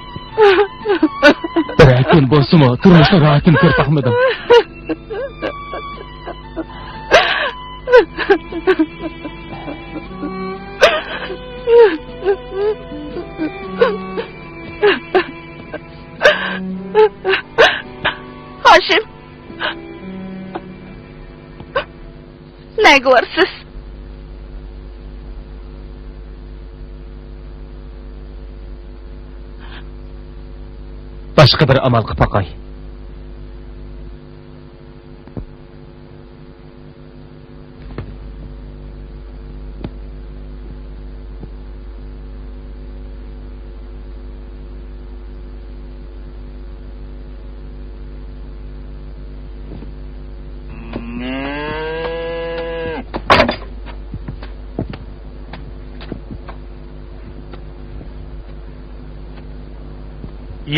بىرەر كۈن بولسىمۇ تۇرمۇشنىڭ راھىتىنى كۆرۈپ باقمىدىڭ. ھاشىم، نەگە بارىسىز؟ باشقا بىر ئامال قىلىپ باقاي.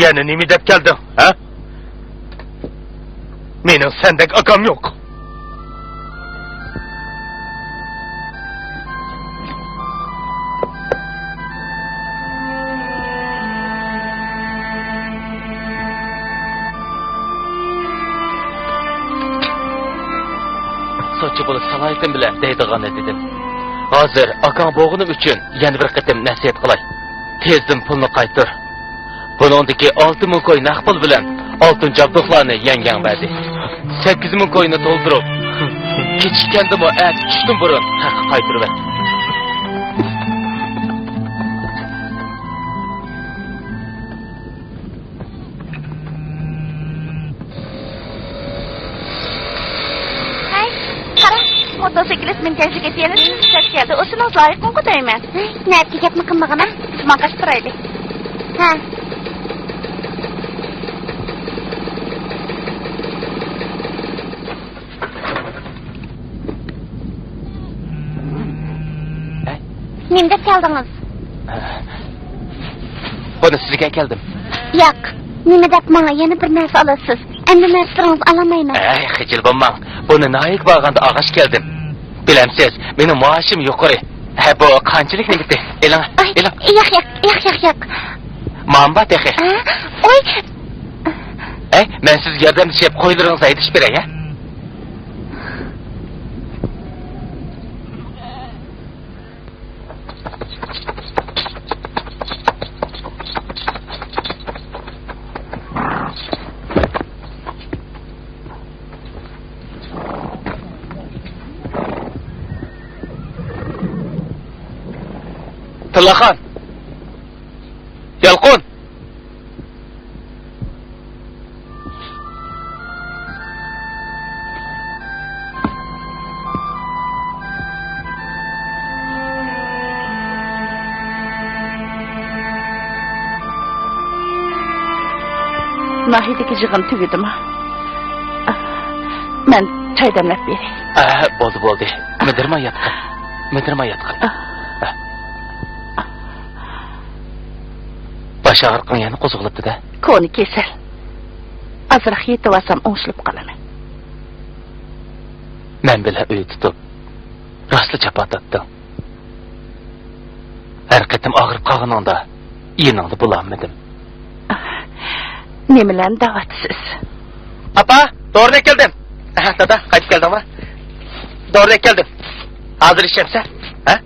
يەنە نېمە دەپ كەلدىڭ، ھە؟ مېنىڭ سەندەك ئاكام يوق. سوتچى بولۇش سالاھىيىتىم بىلەن دەيدىغاننى دېدىم. ھازىر ئاكاڭ بولغىنىم ئۈچۈن يەنە بىر قېتىم نەسىھەت قىلاي. تېزدىن پۇلنى قايتۇر. بۇنىڭدىكى ئالتە مىڭ كوي نەق پۇل بىلەن ئالتۇن جابدۇقلارنى يەڭگەڭ بەردى. سەككىز مىڭ كوينى تولدۇرۇپ، كېچىككەندىمۇ ئەتە چۈشتىن بۇرۇن ھەققە قايتۇرۇۋەت. ھەي، قارا، موتوسىكلىت مىنكەشلىك ئېتىيەنى سىزگە كەلدى. ئۇ سېنىڭ لايىقىڭغۇ دەيمەن. نەدىكى گەپنى قىلمىغىنا؟ بىز ماڭغاچ تۇرايلى. ھە. نېمە دەپ كەلدىڭىز؟ بۇنى سىزگە ئەكەلدىم. ياق، نېمە دەپ ماڭا يەنە بىر نەرسە ئالىسىز؟ ئەمدى نەرسىلىرىڭىزنى ئالالمايمەن. ئەي، خىجىل بولماڭ. بۇ ناھىيەگە بارغاندا ئالغاچ كەلدىم. بىلەمسىز، مېنىڭ مائاشىم يۇقىرى. ھە، بۇ قانچىلىك نېمىتى؟ ئېلىڭ، ئاي، ئېلىڭ. ياق، ياق، ياق، ياق، ياق. ماما بار تېخى. ھە؟ ئوي. ئەي، مەن سىزگە ياردەملىشىپ قويلىرىڭىزنى ھەيدىشىپ بېرەي، ھە؟ تىللاخان! يالقۇن! ناھىيەدىكى يىغىن تۈگىدىمۇ؟ مەن چاي دەملەپ بېرەي. ئە، بولدى، بولدى. مىدىرماي ياتقىن. مىدىرماي ياتقىن. ئە. ئە. باش ئاغرىقىڭ يەنە قوزغىلىپتۇ-دە. كونا كېسەل. ئازراق يېتىۋالسام ئوڭشىلىپ قالىمەن. مەن بىلەن ئۆي تۇتۇپ، راستلا جاپا تارتتىڭ. ھەر قېتىم ئاغرىپ قالغىنىڭدا يېنىڭدا بولالمىدىم. نېمىلەرنى دەۋاتىسىز؟ ئاپا، دورىنى ئەكەلدىم. ئەھە، دادا، قايتىپ كەلدىڭما؟ دورىنى ئەكەلدىم. ھازىر ئىچەمسەن؟ ھە؟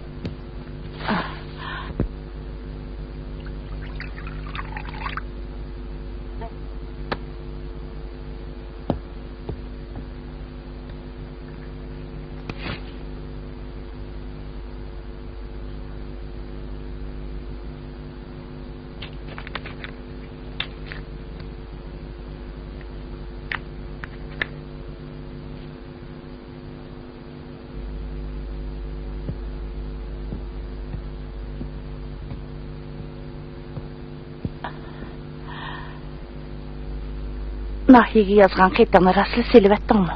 ناھىيەگە يازغان خېتىڭنى راسلا سېلىۋەتتىڭمۇ؟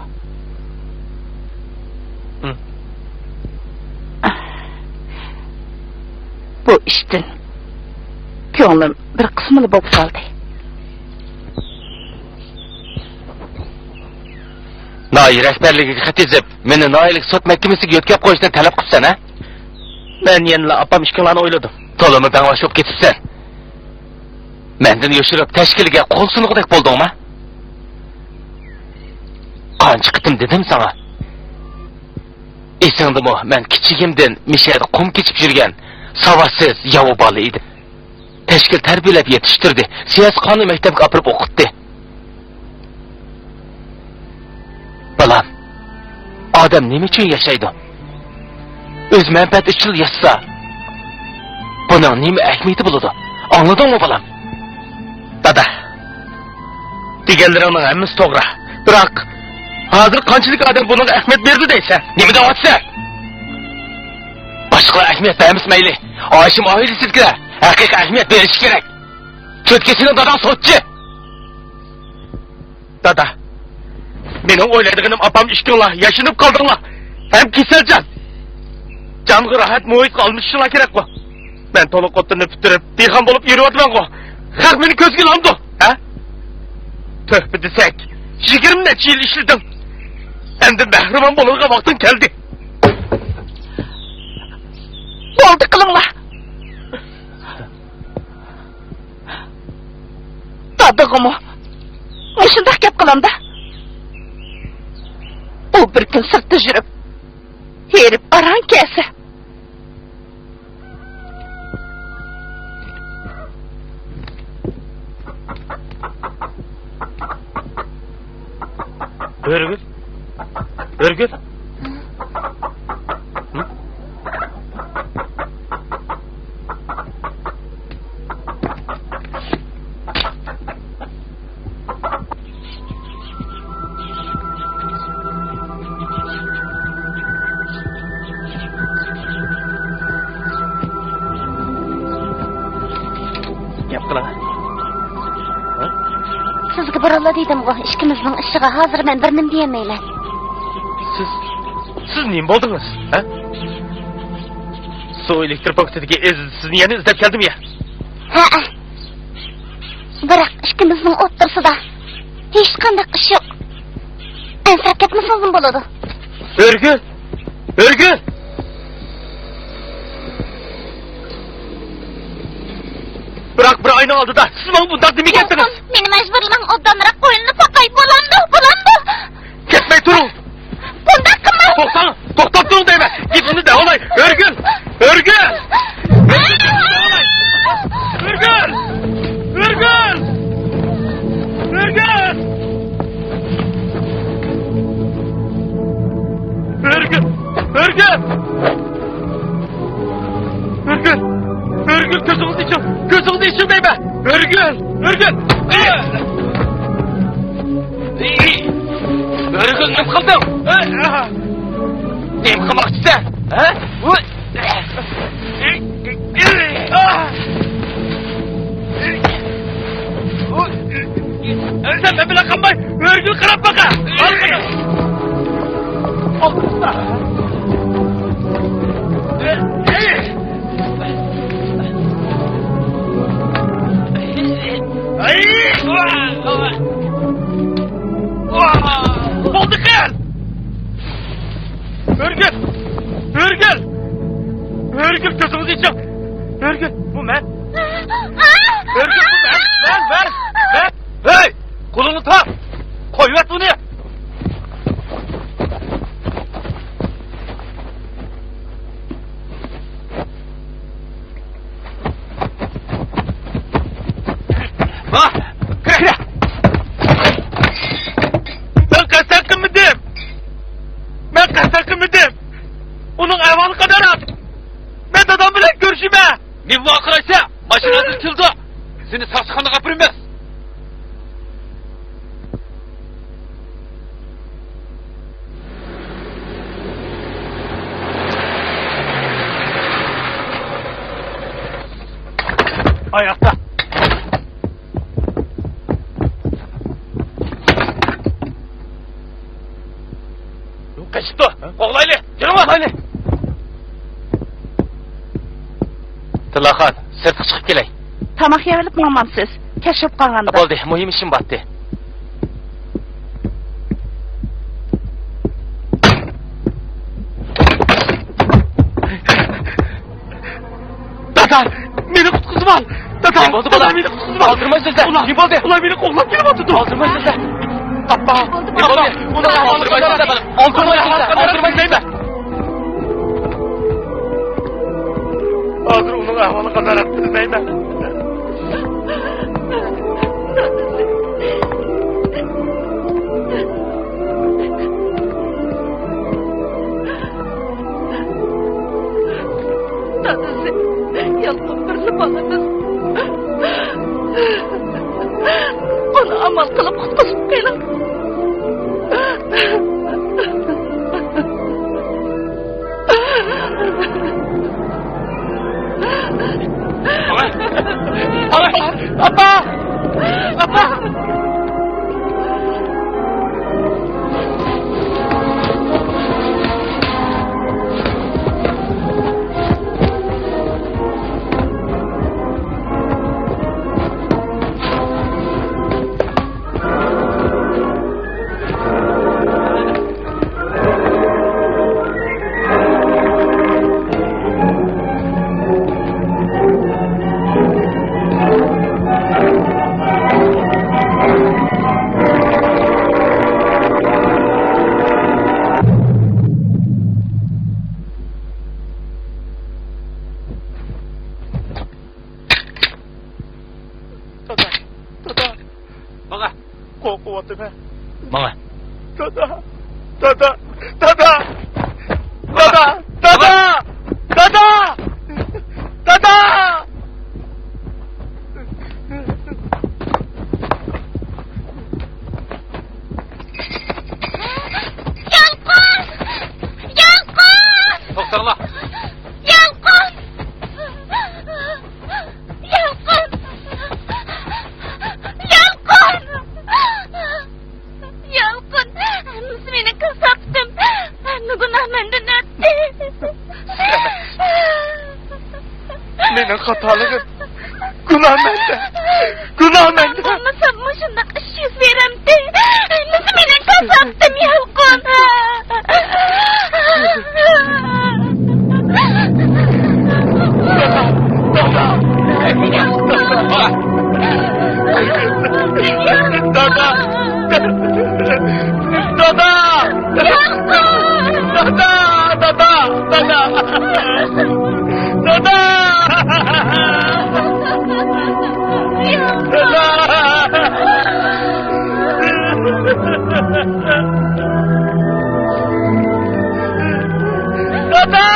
ھىم. بۇ ئىشتىن كۆڭلۈم بىر قىسمىلا بولۇپ قالدى. ناھىيە رەھبەرلىكىگە خەت يېزىپ، مېنى ناھىيەلىك سوت مەھكىمىسىگە يۆتكەپ قويۇشنى تەلەپ قىپسەن، ھە؟ مەن يەنىلا ئاپام ئىككىڭلارنى ئويلىدىم. تولىمۇ بەڭباش بولۇپ كېتىپسەن. مەندىن يوشۇرۇپ تەشكىلگە قول سۇنغۇدەك بولدۇڭما؟ قانچە قېتىم دېدىم ساڭا؟ ئېسىڭدىمۇ، مەن كىچىكىمدىن مىشەدە قۇم كېچىپ يۈرگەن ساۋاتسىز ياۋا بالا ئىدىم. تەشكىل تەربىيەلەپ يېتىشتۈردى. سىياسىي قانۇن مەكتەپكە ئاپىرىپ ئوقۇتتى. بالام، ئادەم نېمە ئۈچۈن ياشايدۇ؟ ئۆز مەنپەئەتى ئۈچۈن ياشىسا، بۇنىڭ نېمە ئەھمىيىتى بولىدۇ؟ ئاڭلىدىڭمۇ، بالام؟ دادا، دېگەنلىرىڭنىڭ ھەممىسى توغرا. بىراق، ھازىر قانچىلىك ئادەم بۇنىڭغا ئەھمىيەت بېرىدۇ دەيسەن؟ نېمە دەۋاتىسەن؟ باشقىلار ئەھمىيەت بەرمىسە مەيلى، ھاشىم ئائىلىسىدىكىلەر ھەقىقىي ئەھمىيەت بېرىشى كېرەك. چۈنكى سېنىڭ داداڭ سوتچى. دادا، مېنىڭ ئويلايدىغىنىم، ئاپام ئىككىڭلار ياشىنىپ قالدىڭلار ھەم كېسەلچان. جانغا راھەت مۇھىتقا ئالمىشىشىڭلار كېرەكقۇ. مەن تولۇق ئوتتۇرىنى پۈتتۈرۈپ، دېھقان بولۇپ يۈرۈۋاتىمەنغۇ. خەق مېنى كۆزگە ئىلامدۇ، ھە؟ تۆھپە دېسەك، يىگىرمە نەچچە يىل ئىشلىدىڭ. ئەمدى مەھرىبان بولىدىغان ۋاقتىڭ كەلدى. بولدى قىلىڭلار. دادىغىمۇ مۇشۇنداق گەپ قىلامدا. ئۇ بىر كۈن سىرتتا يۈرۈپ، ھېرىپ ئاران كەلسە. ھۆرىگۈل. ھۆرىگۈل. ھە؟ گەپ قىلىڭ. ھە؟ سىزگە بۇرۇنلا دېدىمغۇ، ئىككىمىزنىڭ ئىشىغا ھازىر مەن بىر نېمە دېيەلمەيمەن. سىز، سىز نېمە بولدىڭىز؟ ھە؟ سۇ ئېلېكتر پونكىتىدىكى ئەزىز سىزنى يەنە ئىزدەپ كەلدىمۇ يا؟ ھەئە. بىراق ئىككىمىزنىڭ ئوتتۇرىسىدا ھېچقانداق ئىش يوق. ئەنسىرەپ كەتمىسىڭىزمۇ بولىدۇ. ھۆرگۈل! ھۆرگۈل! بىراق بىر ئاينىڭ ئالدىدا سىز ماڭا بۇنداق دېمىگەنتىڭىز. يالقۇن، مېنى مەجبۇرلىماڭ، ئوبدانراق ئويلىنىپ باقاي. بولامدۇ؟ بولامدۇ؟ كەتمەي تۇرۇڭ! بۇنداق قىلماڭ! توختاڭ! توختاپ تۇرۇڭ دەيمەن! گېپىمنى دەۋالاي! ھۆرگۈل! ھۆرگۈل! ھۆرگۈل! ھۆرگۈل! ھۆرگۈل! ھۆرگۈل! ھۆرگۈل! ھۆرگۈل، كۆزىڭىزنى ئېچىڭ! كۆزىڭىزنى ئېچىڭ دەيمەن! ھۆرگۈل! ھۆرگۈل! ھۆرگۈل، نېمە قىلدىڭ؟ نېمە قىلماقچىسەن؟ ھە؟ سەن مەن بىلەن قالماي، ھۆرگۈل قاراپ باقە! بولدى قىل! ھۆرگۈل! ھۆرگۈل! ھۆرگۈل، كۆزىڭىزنى ئېچىڭ! ھۆرگۈل، بۇ مەن! ھۆرگۈل، بۇ مەن! مەن، مەن، مەن! ھەي! قولۇڭنى تاپ! قويۇۋەت ئۇنى! ۋاھ! كىرە! مەن قەستەن قىلمىدىم! مەن قەستەن قىلمىدىم! ئۇنىڭ ئەھۋالى قانداقراق؟ مەن دادام بىلەن كۆرۈشىمەن! نېمە ۋارقىرايسەن؟ ماشىنا ھازىر كېلىدۇ! سېنى ساقچىخانىغا ئاپىرىمىز! ئاياقتا! قېچىپتۇ! قوغلايلى! يۈرۈڭ! قوغلايلى! تىللاخان، سىرتقا چىقىپ كېلەي. تاماق يەۋېلىپ ماڭمامسىز؟ كەچ بولۇپ قالغاندا. بولدى، مۇھىم ئىشىم بارتى. دادا، مېنى قۇتقۇزۇۋال! دادا، نېمە بولدى، دادا، بالام؟ مېنى قۇتقۇزۇۋال! ئالدىرىماي سۆزلە! ئۇلار، نېمە بولدى؟ ئۇلار مېنى قوغلاپ كېلىۋاتىدۇ! ئالدىرىماي سۆزلە! ئاپا! نېمە بولدى؟ ئۇنى ئالدىرىماي سۆزلە! ئالدىرىماي سۆزلە! ئالدىرىماي سۆزلە! ھازىر ئۇنىڭ ئەھۋالى قانداقراق بىلمەيمەن. دادىسى، يالقۇن بىرلا بالىمىز. ئۇنى ئامال قىلىپ قۇتقۇزۇپ قېلىڭ. ئاپا! ئاپا! دادا، دادا. ماڭا. قورقۇۋاتىمەن. ماڭا. دادا، دادا، دادا. دادا، دادا، دادا، دادا. يالقۇن! يالقۇن! توختاڭلار! يالقۇن! يالقۇن! يالقۇن! يالقۇن! ھەممىسى مېنىڭ كاساپىتىم. ھەممە گۇناھ مەندىن ئۆتتى. مېنىڭ خاتالىقىم. گۇناھ مەندە. گۇناھ مەندە. بولمىسا مۇشۇنداق ئىش يۈز بېرەمتى؟ ھەممىسى مېنىڭ كاساپىتىم يالقۇن. دادا! دادا! دادا! دادا! دادا! دادا! دادا! دادا! دادا! دادا!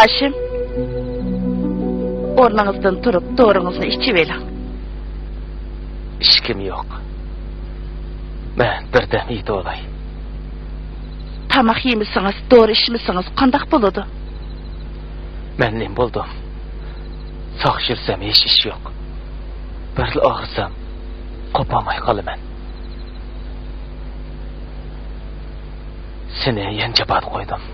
ھاشىم، ئورنىڭىزدىن تۇرۇپ، دورىڭىزنى ئىچىۋېلىڭ. ئىچكۈم يوق. مەن بىردەم يېتىۋالاي. تاماق يېمىسىڭىز، دورا ئىچمىسىڭىز قانداق بولىدۇ؟ مەن نېمە بولدۇم؟ ساق يۈرسەم ھېچ ئىش يوق. بىرلا ئاغرىسام، قوپالماي قالىمەن. سېنى يەنە جاپادا قويدۇم.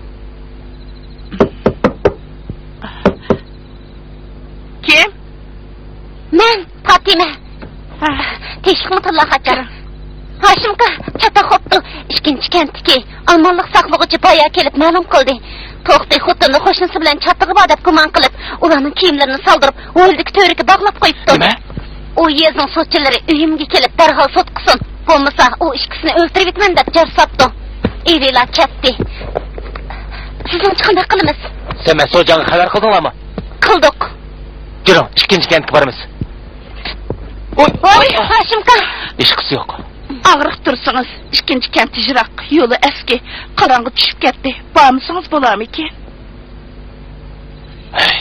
كىم؟ مەن، پاتىمە. ھە. تىنچلىقمۇ تىللا قاچان؟ ھاشىمكا، چاتاق قوپتۇ. ئىككىنچى كەنتتىكى ئالمانلىق ساقلىغۇچى بايا كېلىپ مەلۇم قىلدى. توختى خوتۇنى قوشنىسى بىلەن چاتىقى بار دەپ گۇمان قىلىپ، ئۇلارنىڭ كىيىملىرىنى سالدۇرۇپ، ھويلىدىكى تۈۋرۈككە باغلاپ قويۇپتۇ. نېمە؟ ئۇ يېزىنىڭ سوتچىلىرى ئۆيۈمگە كېلىپ دەرھال سوتقۇسۇن. بولمىسا ئۇ ئىككىسىنى ئۆلتۈرۈۋېتىمەن دەپ جار ساپتۇ. ئېرىلا كەتتى. سىزنىڭچە قانداق قىلىمىز؟ سەن مەسئۇل جانغا خەۋەر قىلدىڭلارمۇ؟ قىلدۇق. يۈرۈڭ، ئىككىنچى كەنتكە بارىمىز. ۋوي، ھاشىمكا! ھېچقىسى يوق. ئاغرىق تۇرسىڭىز، ئىككىنچى كەنت يىراق، يولى ئەسكى، قاراڭغۇ چۈشۈپ كەتتى. بارمىسىڭىز بولارمىكىن؟ ھەي.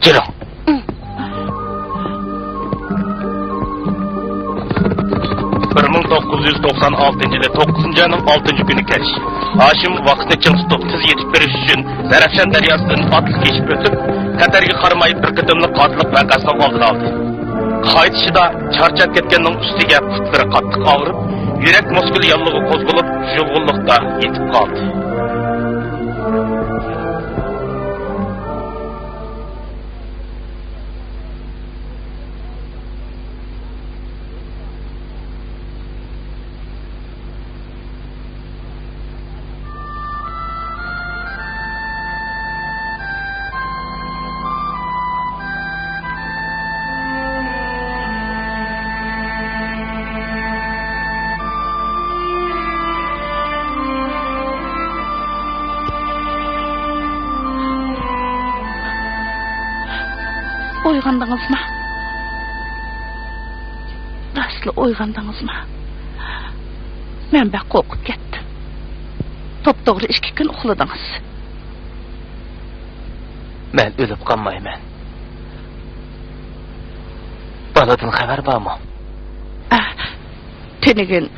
جۈرۈڭ. بىر مىڭ توققۇز يۈز توقسان ئالتىنچى يىلى توققۇزىنچى ئاينىڭ ئالتىنچى كۈنى كەچ، ھاشىم ۋاقىتنى چىڭ تۇتۇپ، تېز يېتىپ بېرىش ئۈچۈن زەرەپشان دەرياسىدىن ئاتلىق ئېشىپ ئۆتۈپ، خەتەرگە قارىماي بىر قېتىملىق قاتىللىق ۋەقەسىنىڭ ئالدىنى ئالدى. قايتىشىدا چارچاپ كەتكەننىڭ ئۈستىگە پۇتلىرى قاتتىق ئاغرىپ، يۈرەك مۇسكۇل ياللۇغى قوزغىلىپ، يۇلغۇنلۇقتا يېتىپ قالدى. ئويغاندىڭىزمۇ؟ راستلا ئويغاندىڭىزمۇ؟ مەن بەك قورقۇپ كەتتىم. توپتوغرا ئىككى كۈن ئۇخلىدىڭىز. مەن ئۆلۈپ قالمايمەن. بالىدىن خەۋەر بارمۇ؟ ئە، تۈنۈگۈن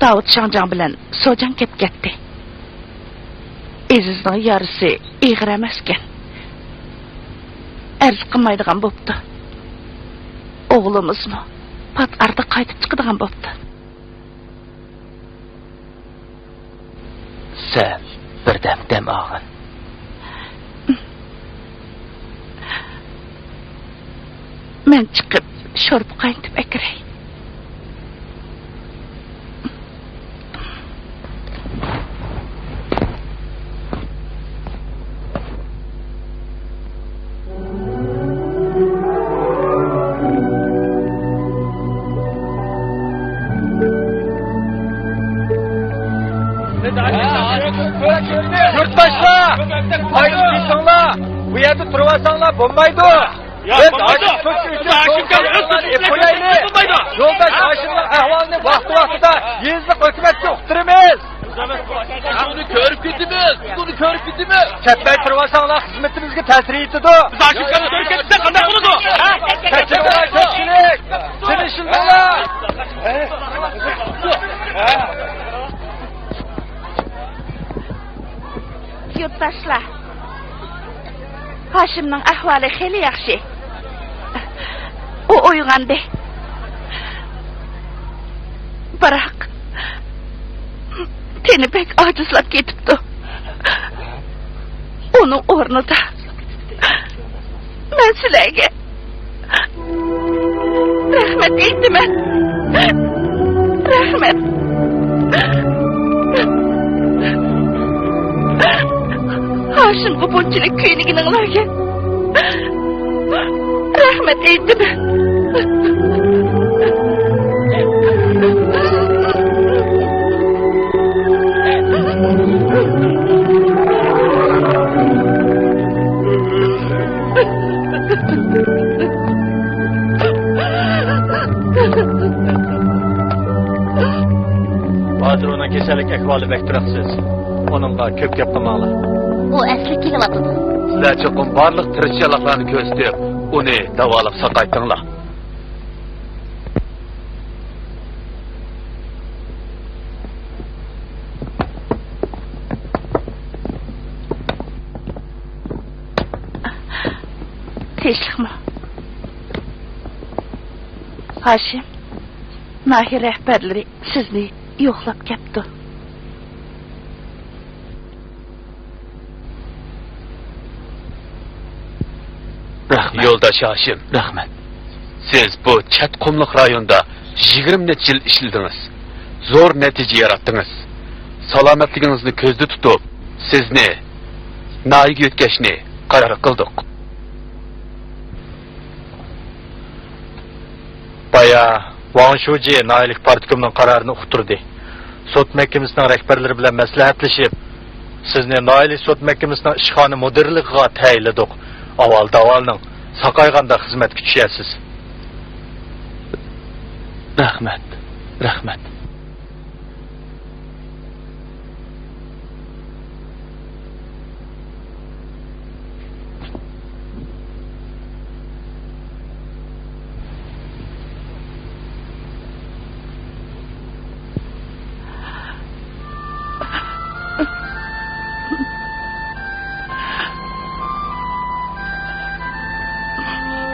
داۋۇت شاڭجاڭ بىلەن سوجاڭ كەپ كەتتى. ئېزىزنىڭ يارىسى ئېغىر ئەمەسكەن. ئەرز قىلمايدىغان بوپتۇ. ئوغلىمىزمۇ پات ئارىدا قايتىپ چىقىدىغان بوپتۇ. سەن بىردەم دەم ئالغىن. مەن چىقىپ، شورپا قاينىتىپ ئەكىرەي. يەردە تۇرۇۋالساڭلار بولمايدۇ. يا، بولمايدۇ. بىز ھاشىم كوچا ئۈچۈن يا، ھاشىم كوچا ئۆز كوچىسىدا بولمايدۇ. يولداش ھاشىمنىڭ ئەھۋالىنى ۋاقتى-ۋاقتىدا يېزىلىق ھۆكۈمەتكە ئۇقتۇرىمىز. بىز ئۇنى كۆرۈپ كېتىمىز، بىز ئۇنى كۆرۈپ كېتىمىز. كەتمەي تۇرۇۋالساڭلار خىزمىتىمىزگە تەسىرى يېتىدۇ. بىز ھاشىم كوچىنى كۆرۈپ كەتسەك قانداق بولىدۇ؟ ھە؟ كەچۈرۈڭلار كۆپچىلىك، تىنچلىنىڭلار. يۇرتداشلار، ھاشىمنىڭ ئەھۋالى خېلى ياخشى. ئۇ ئويغاندى. بىراق، تېنى بەك ئاجىزلاپ كېتىپتۇ. ئۇنىڭ ئورنىدا مەن سىلەرگە رەھمەت ئېيتىمەن. رەھمەت. ھاشىمغا بۇنچىلىك كۆيۈنگىنىڭلارغا رەھمەت ئېيتىمەن. ھازىر ئۇنىڭ كېسەللىك ئەھۋالى بەك تۇراقسىز. ئۇنىڭغا كۆپ گەپ قىلماڭلار. ئۇ ئەسلى كېلىۋاتىدۇ. سىلەر چوقۇم بارلىق تىرىشچانلىقلارنى كۆرسىتىپ، ئۇنى داۋالاپ ساقايتىڭلار. تىنچلىقمۇ؟ ھاشىم، ناھىيە رەھبەرلىرى سىزنى يوقلاپ كەپتۇ. رەھمەت. يولداش ھاشىم. رەھمەت. سىز بۇ چەت قۇملۇق رايوندا يىگىرمە نەچچە يىل ئىشلىدىڭىز. زور نەتىجە ياراتتىڭىز. سالامەتلىكىڭىزنى كۆزدە تۇتۇپ، سىزنى ناھىيەگە يۆتكەشنى قارار قىلدۇق. بايا ۋاڭ شۇجى ناھىيەلىك پارتكومنىڭ قارارىنى ئۇقتۇردى. سوت مەھكىمىسىنىڭ رەھبەرلىرى بىلەن مەسلىھەتلىشىپ، سىزنى ناھىيەلىك سوت مەھكىمىسىنىڭ ئىشخانا مۇدىرلىقىغا تەيىنلىدۇق. ئاۋۋال داۋالىنىڭ، ساقايغاندا خىزمەتكە چۈشەرسىز. رەھمەت، رەھمەت.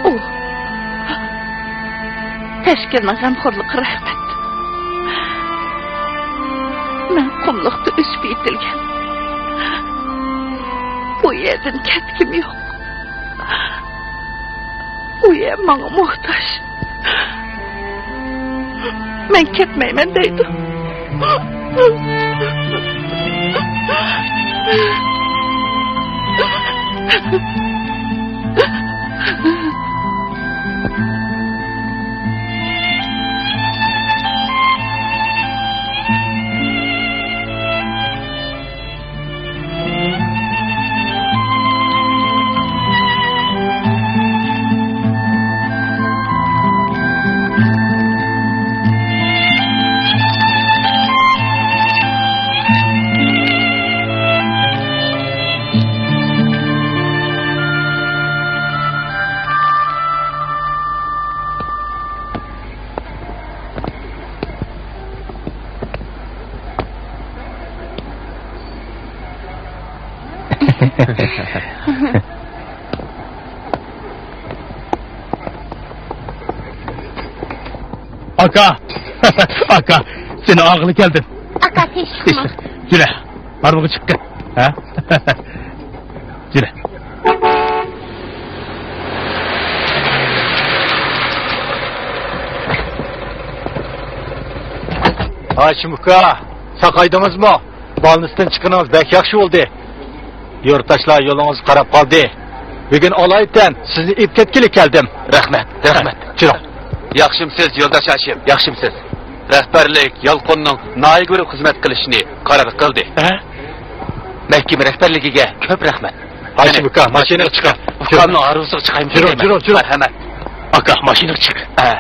ئۇ تەشكىلنىڭ غەمخورلۇقىغا رەھمەت. مەن قۇملۇقتا ئۆسۈپ يېتىلگەن. بۇ يەردىن كەتكۈم يوق. ئۇ يەر ماڭا موھتاج. مەن كەتمەيمەن دەيدۇ. ئاكا! ئاكا! سېنى ئاغىلى كەلدىم. ئاكا، تىنچلىقمۇ؟ يۈرە، ھارۋىغا چىققىن. ھە؟ يۈرە. ھاشىم ئۇكا، ساقايدىڭىزمۇ؟ بالنىستىن چىققىنىڭىز بەك ياخشى بولدى. يۇرتداشلار يولىڭىزغا قاراپ قالدى. بۈگۈن ئالايىتەن سىزنى ئېلىپ كەتكىلى كەلدىم. رەھمەت، رەھمەت. چۈرۈڭ. ياخشىمسىز، يولداش ھاشىم؟ ياخشىمسىز؟ رەھبەرلىك يالقۇننىڭ ناھىيەگە بېرىپ خىزمەت قىلىشىنى قارار قىلدى. ھە؟ مەھكىمە رەھبەرلىكىگە كۆپ رەھمەت. ھاشىم ئاكا، ماشىنىغا چىقىڭ. ئۇكامنىڭ ھارۋىسىغا چىقايمۇ؟ جۈرۈڭ، جۈرۈڭ، جۈرۈڭ. ھە، ھەمە. ئاكا، ماشىنىغا چىق. ھە.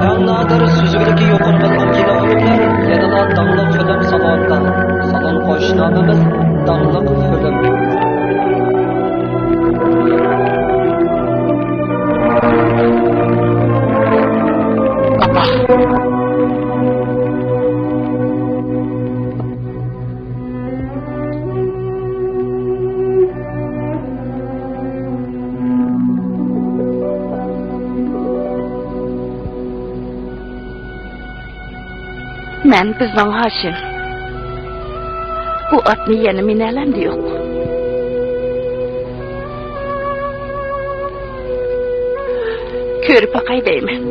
ئەڭ نادىر سۈزۈكلۈكى يۇقىرى قاتلام كىنوفىلىملار يەنىلا داڭلىق فىلىم سالونىدا. سالون قوشۇش نامىمىز داڭلىق فىلىم. مەن بىزنىڭ ھاشىم. بۇ ئاتنى يەنە مىنەلەمدى يوق. كۆرۈپ باقاي دەيمەن.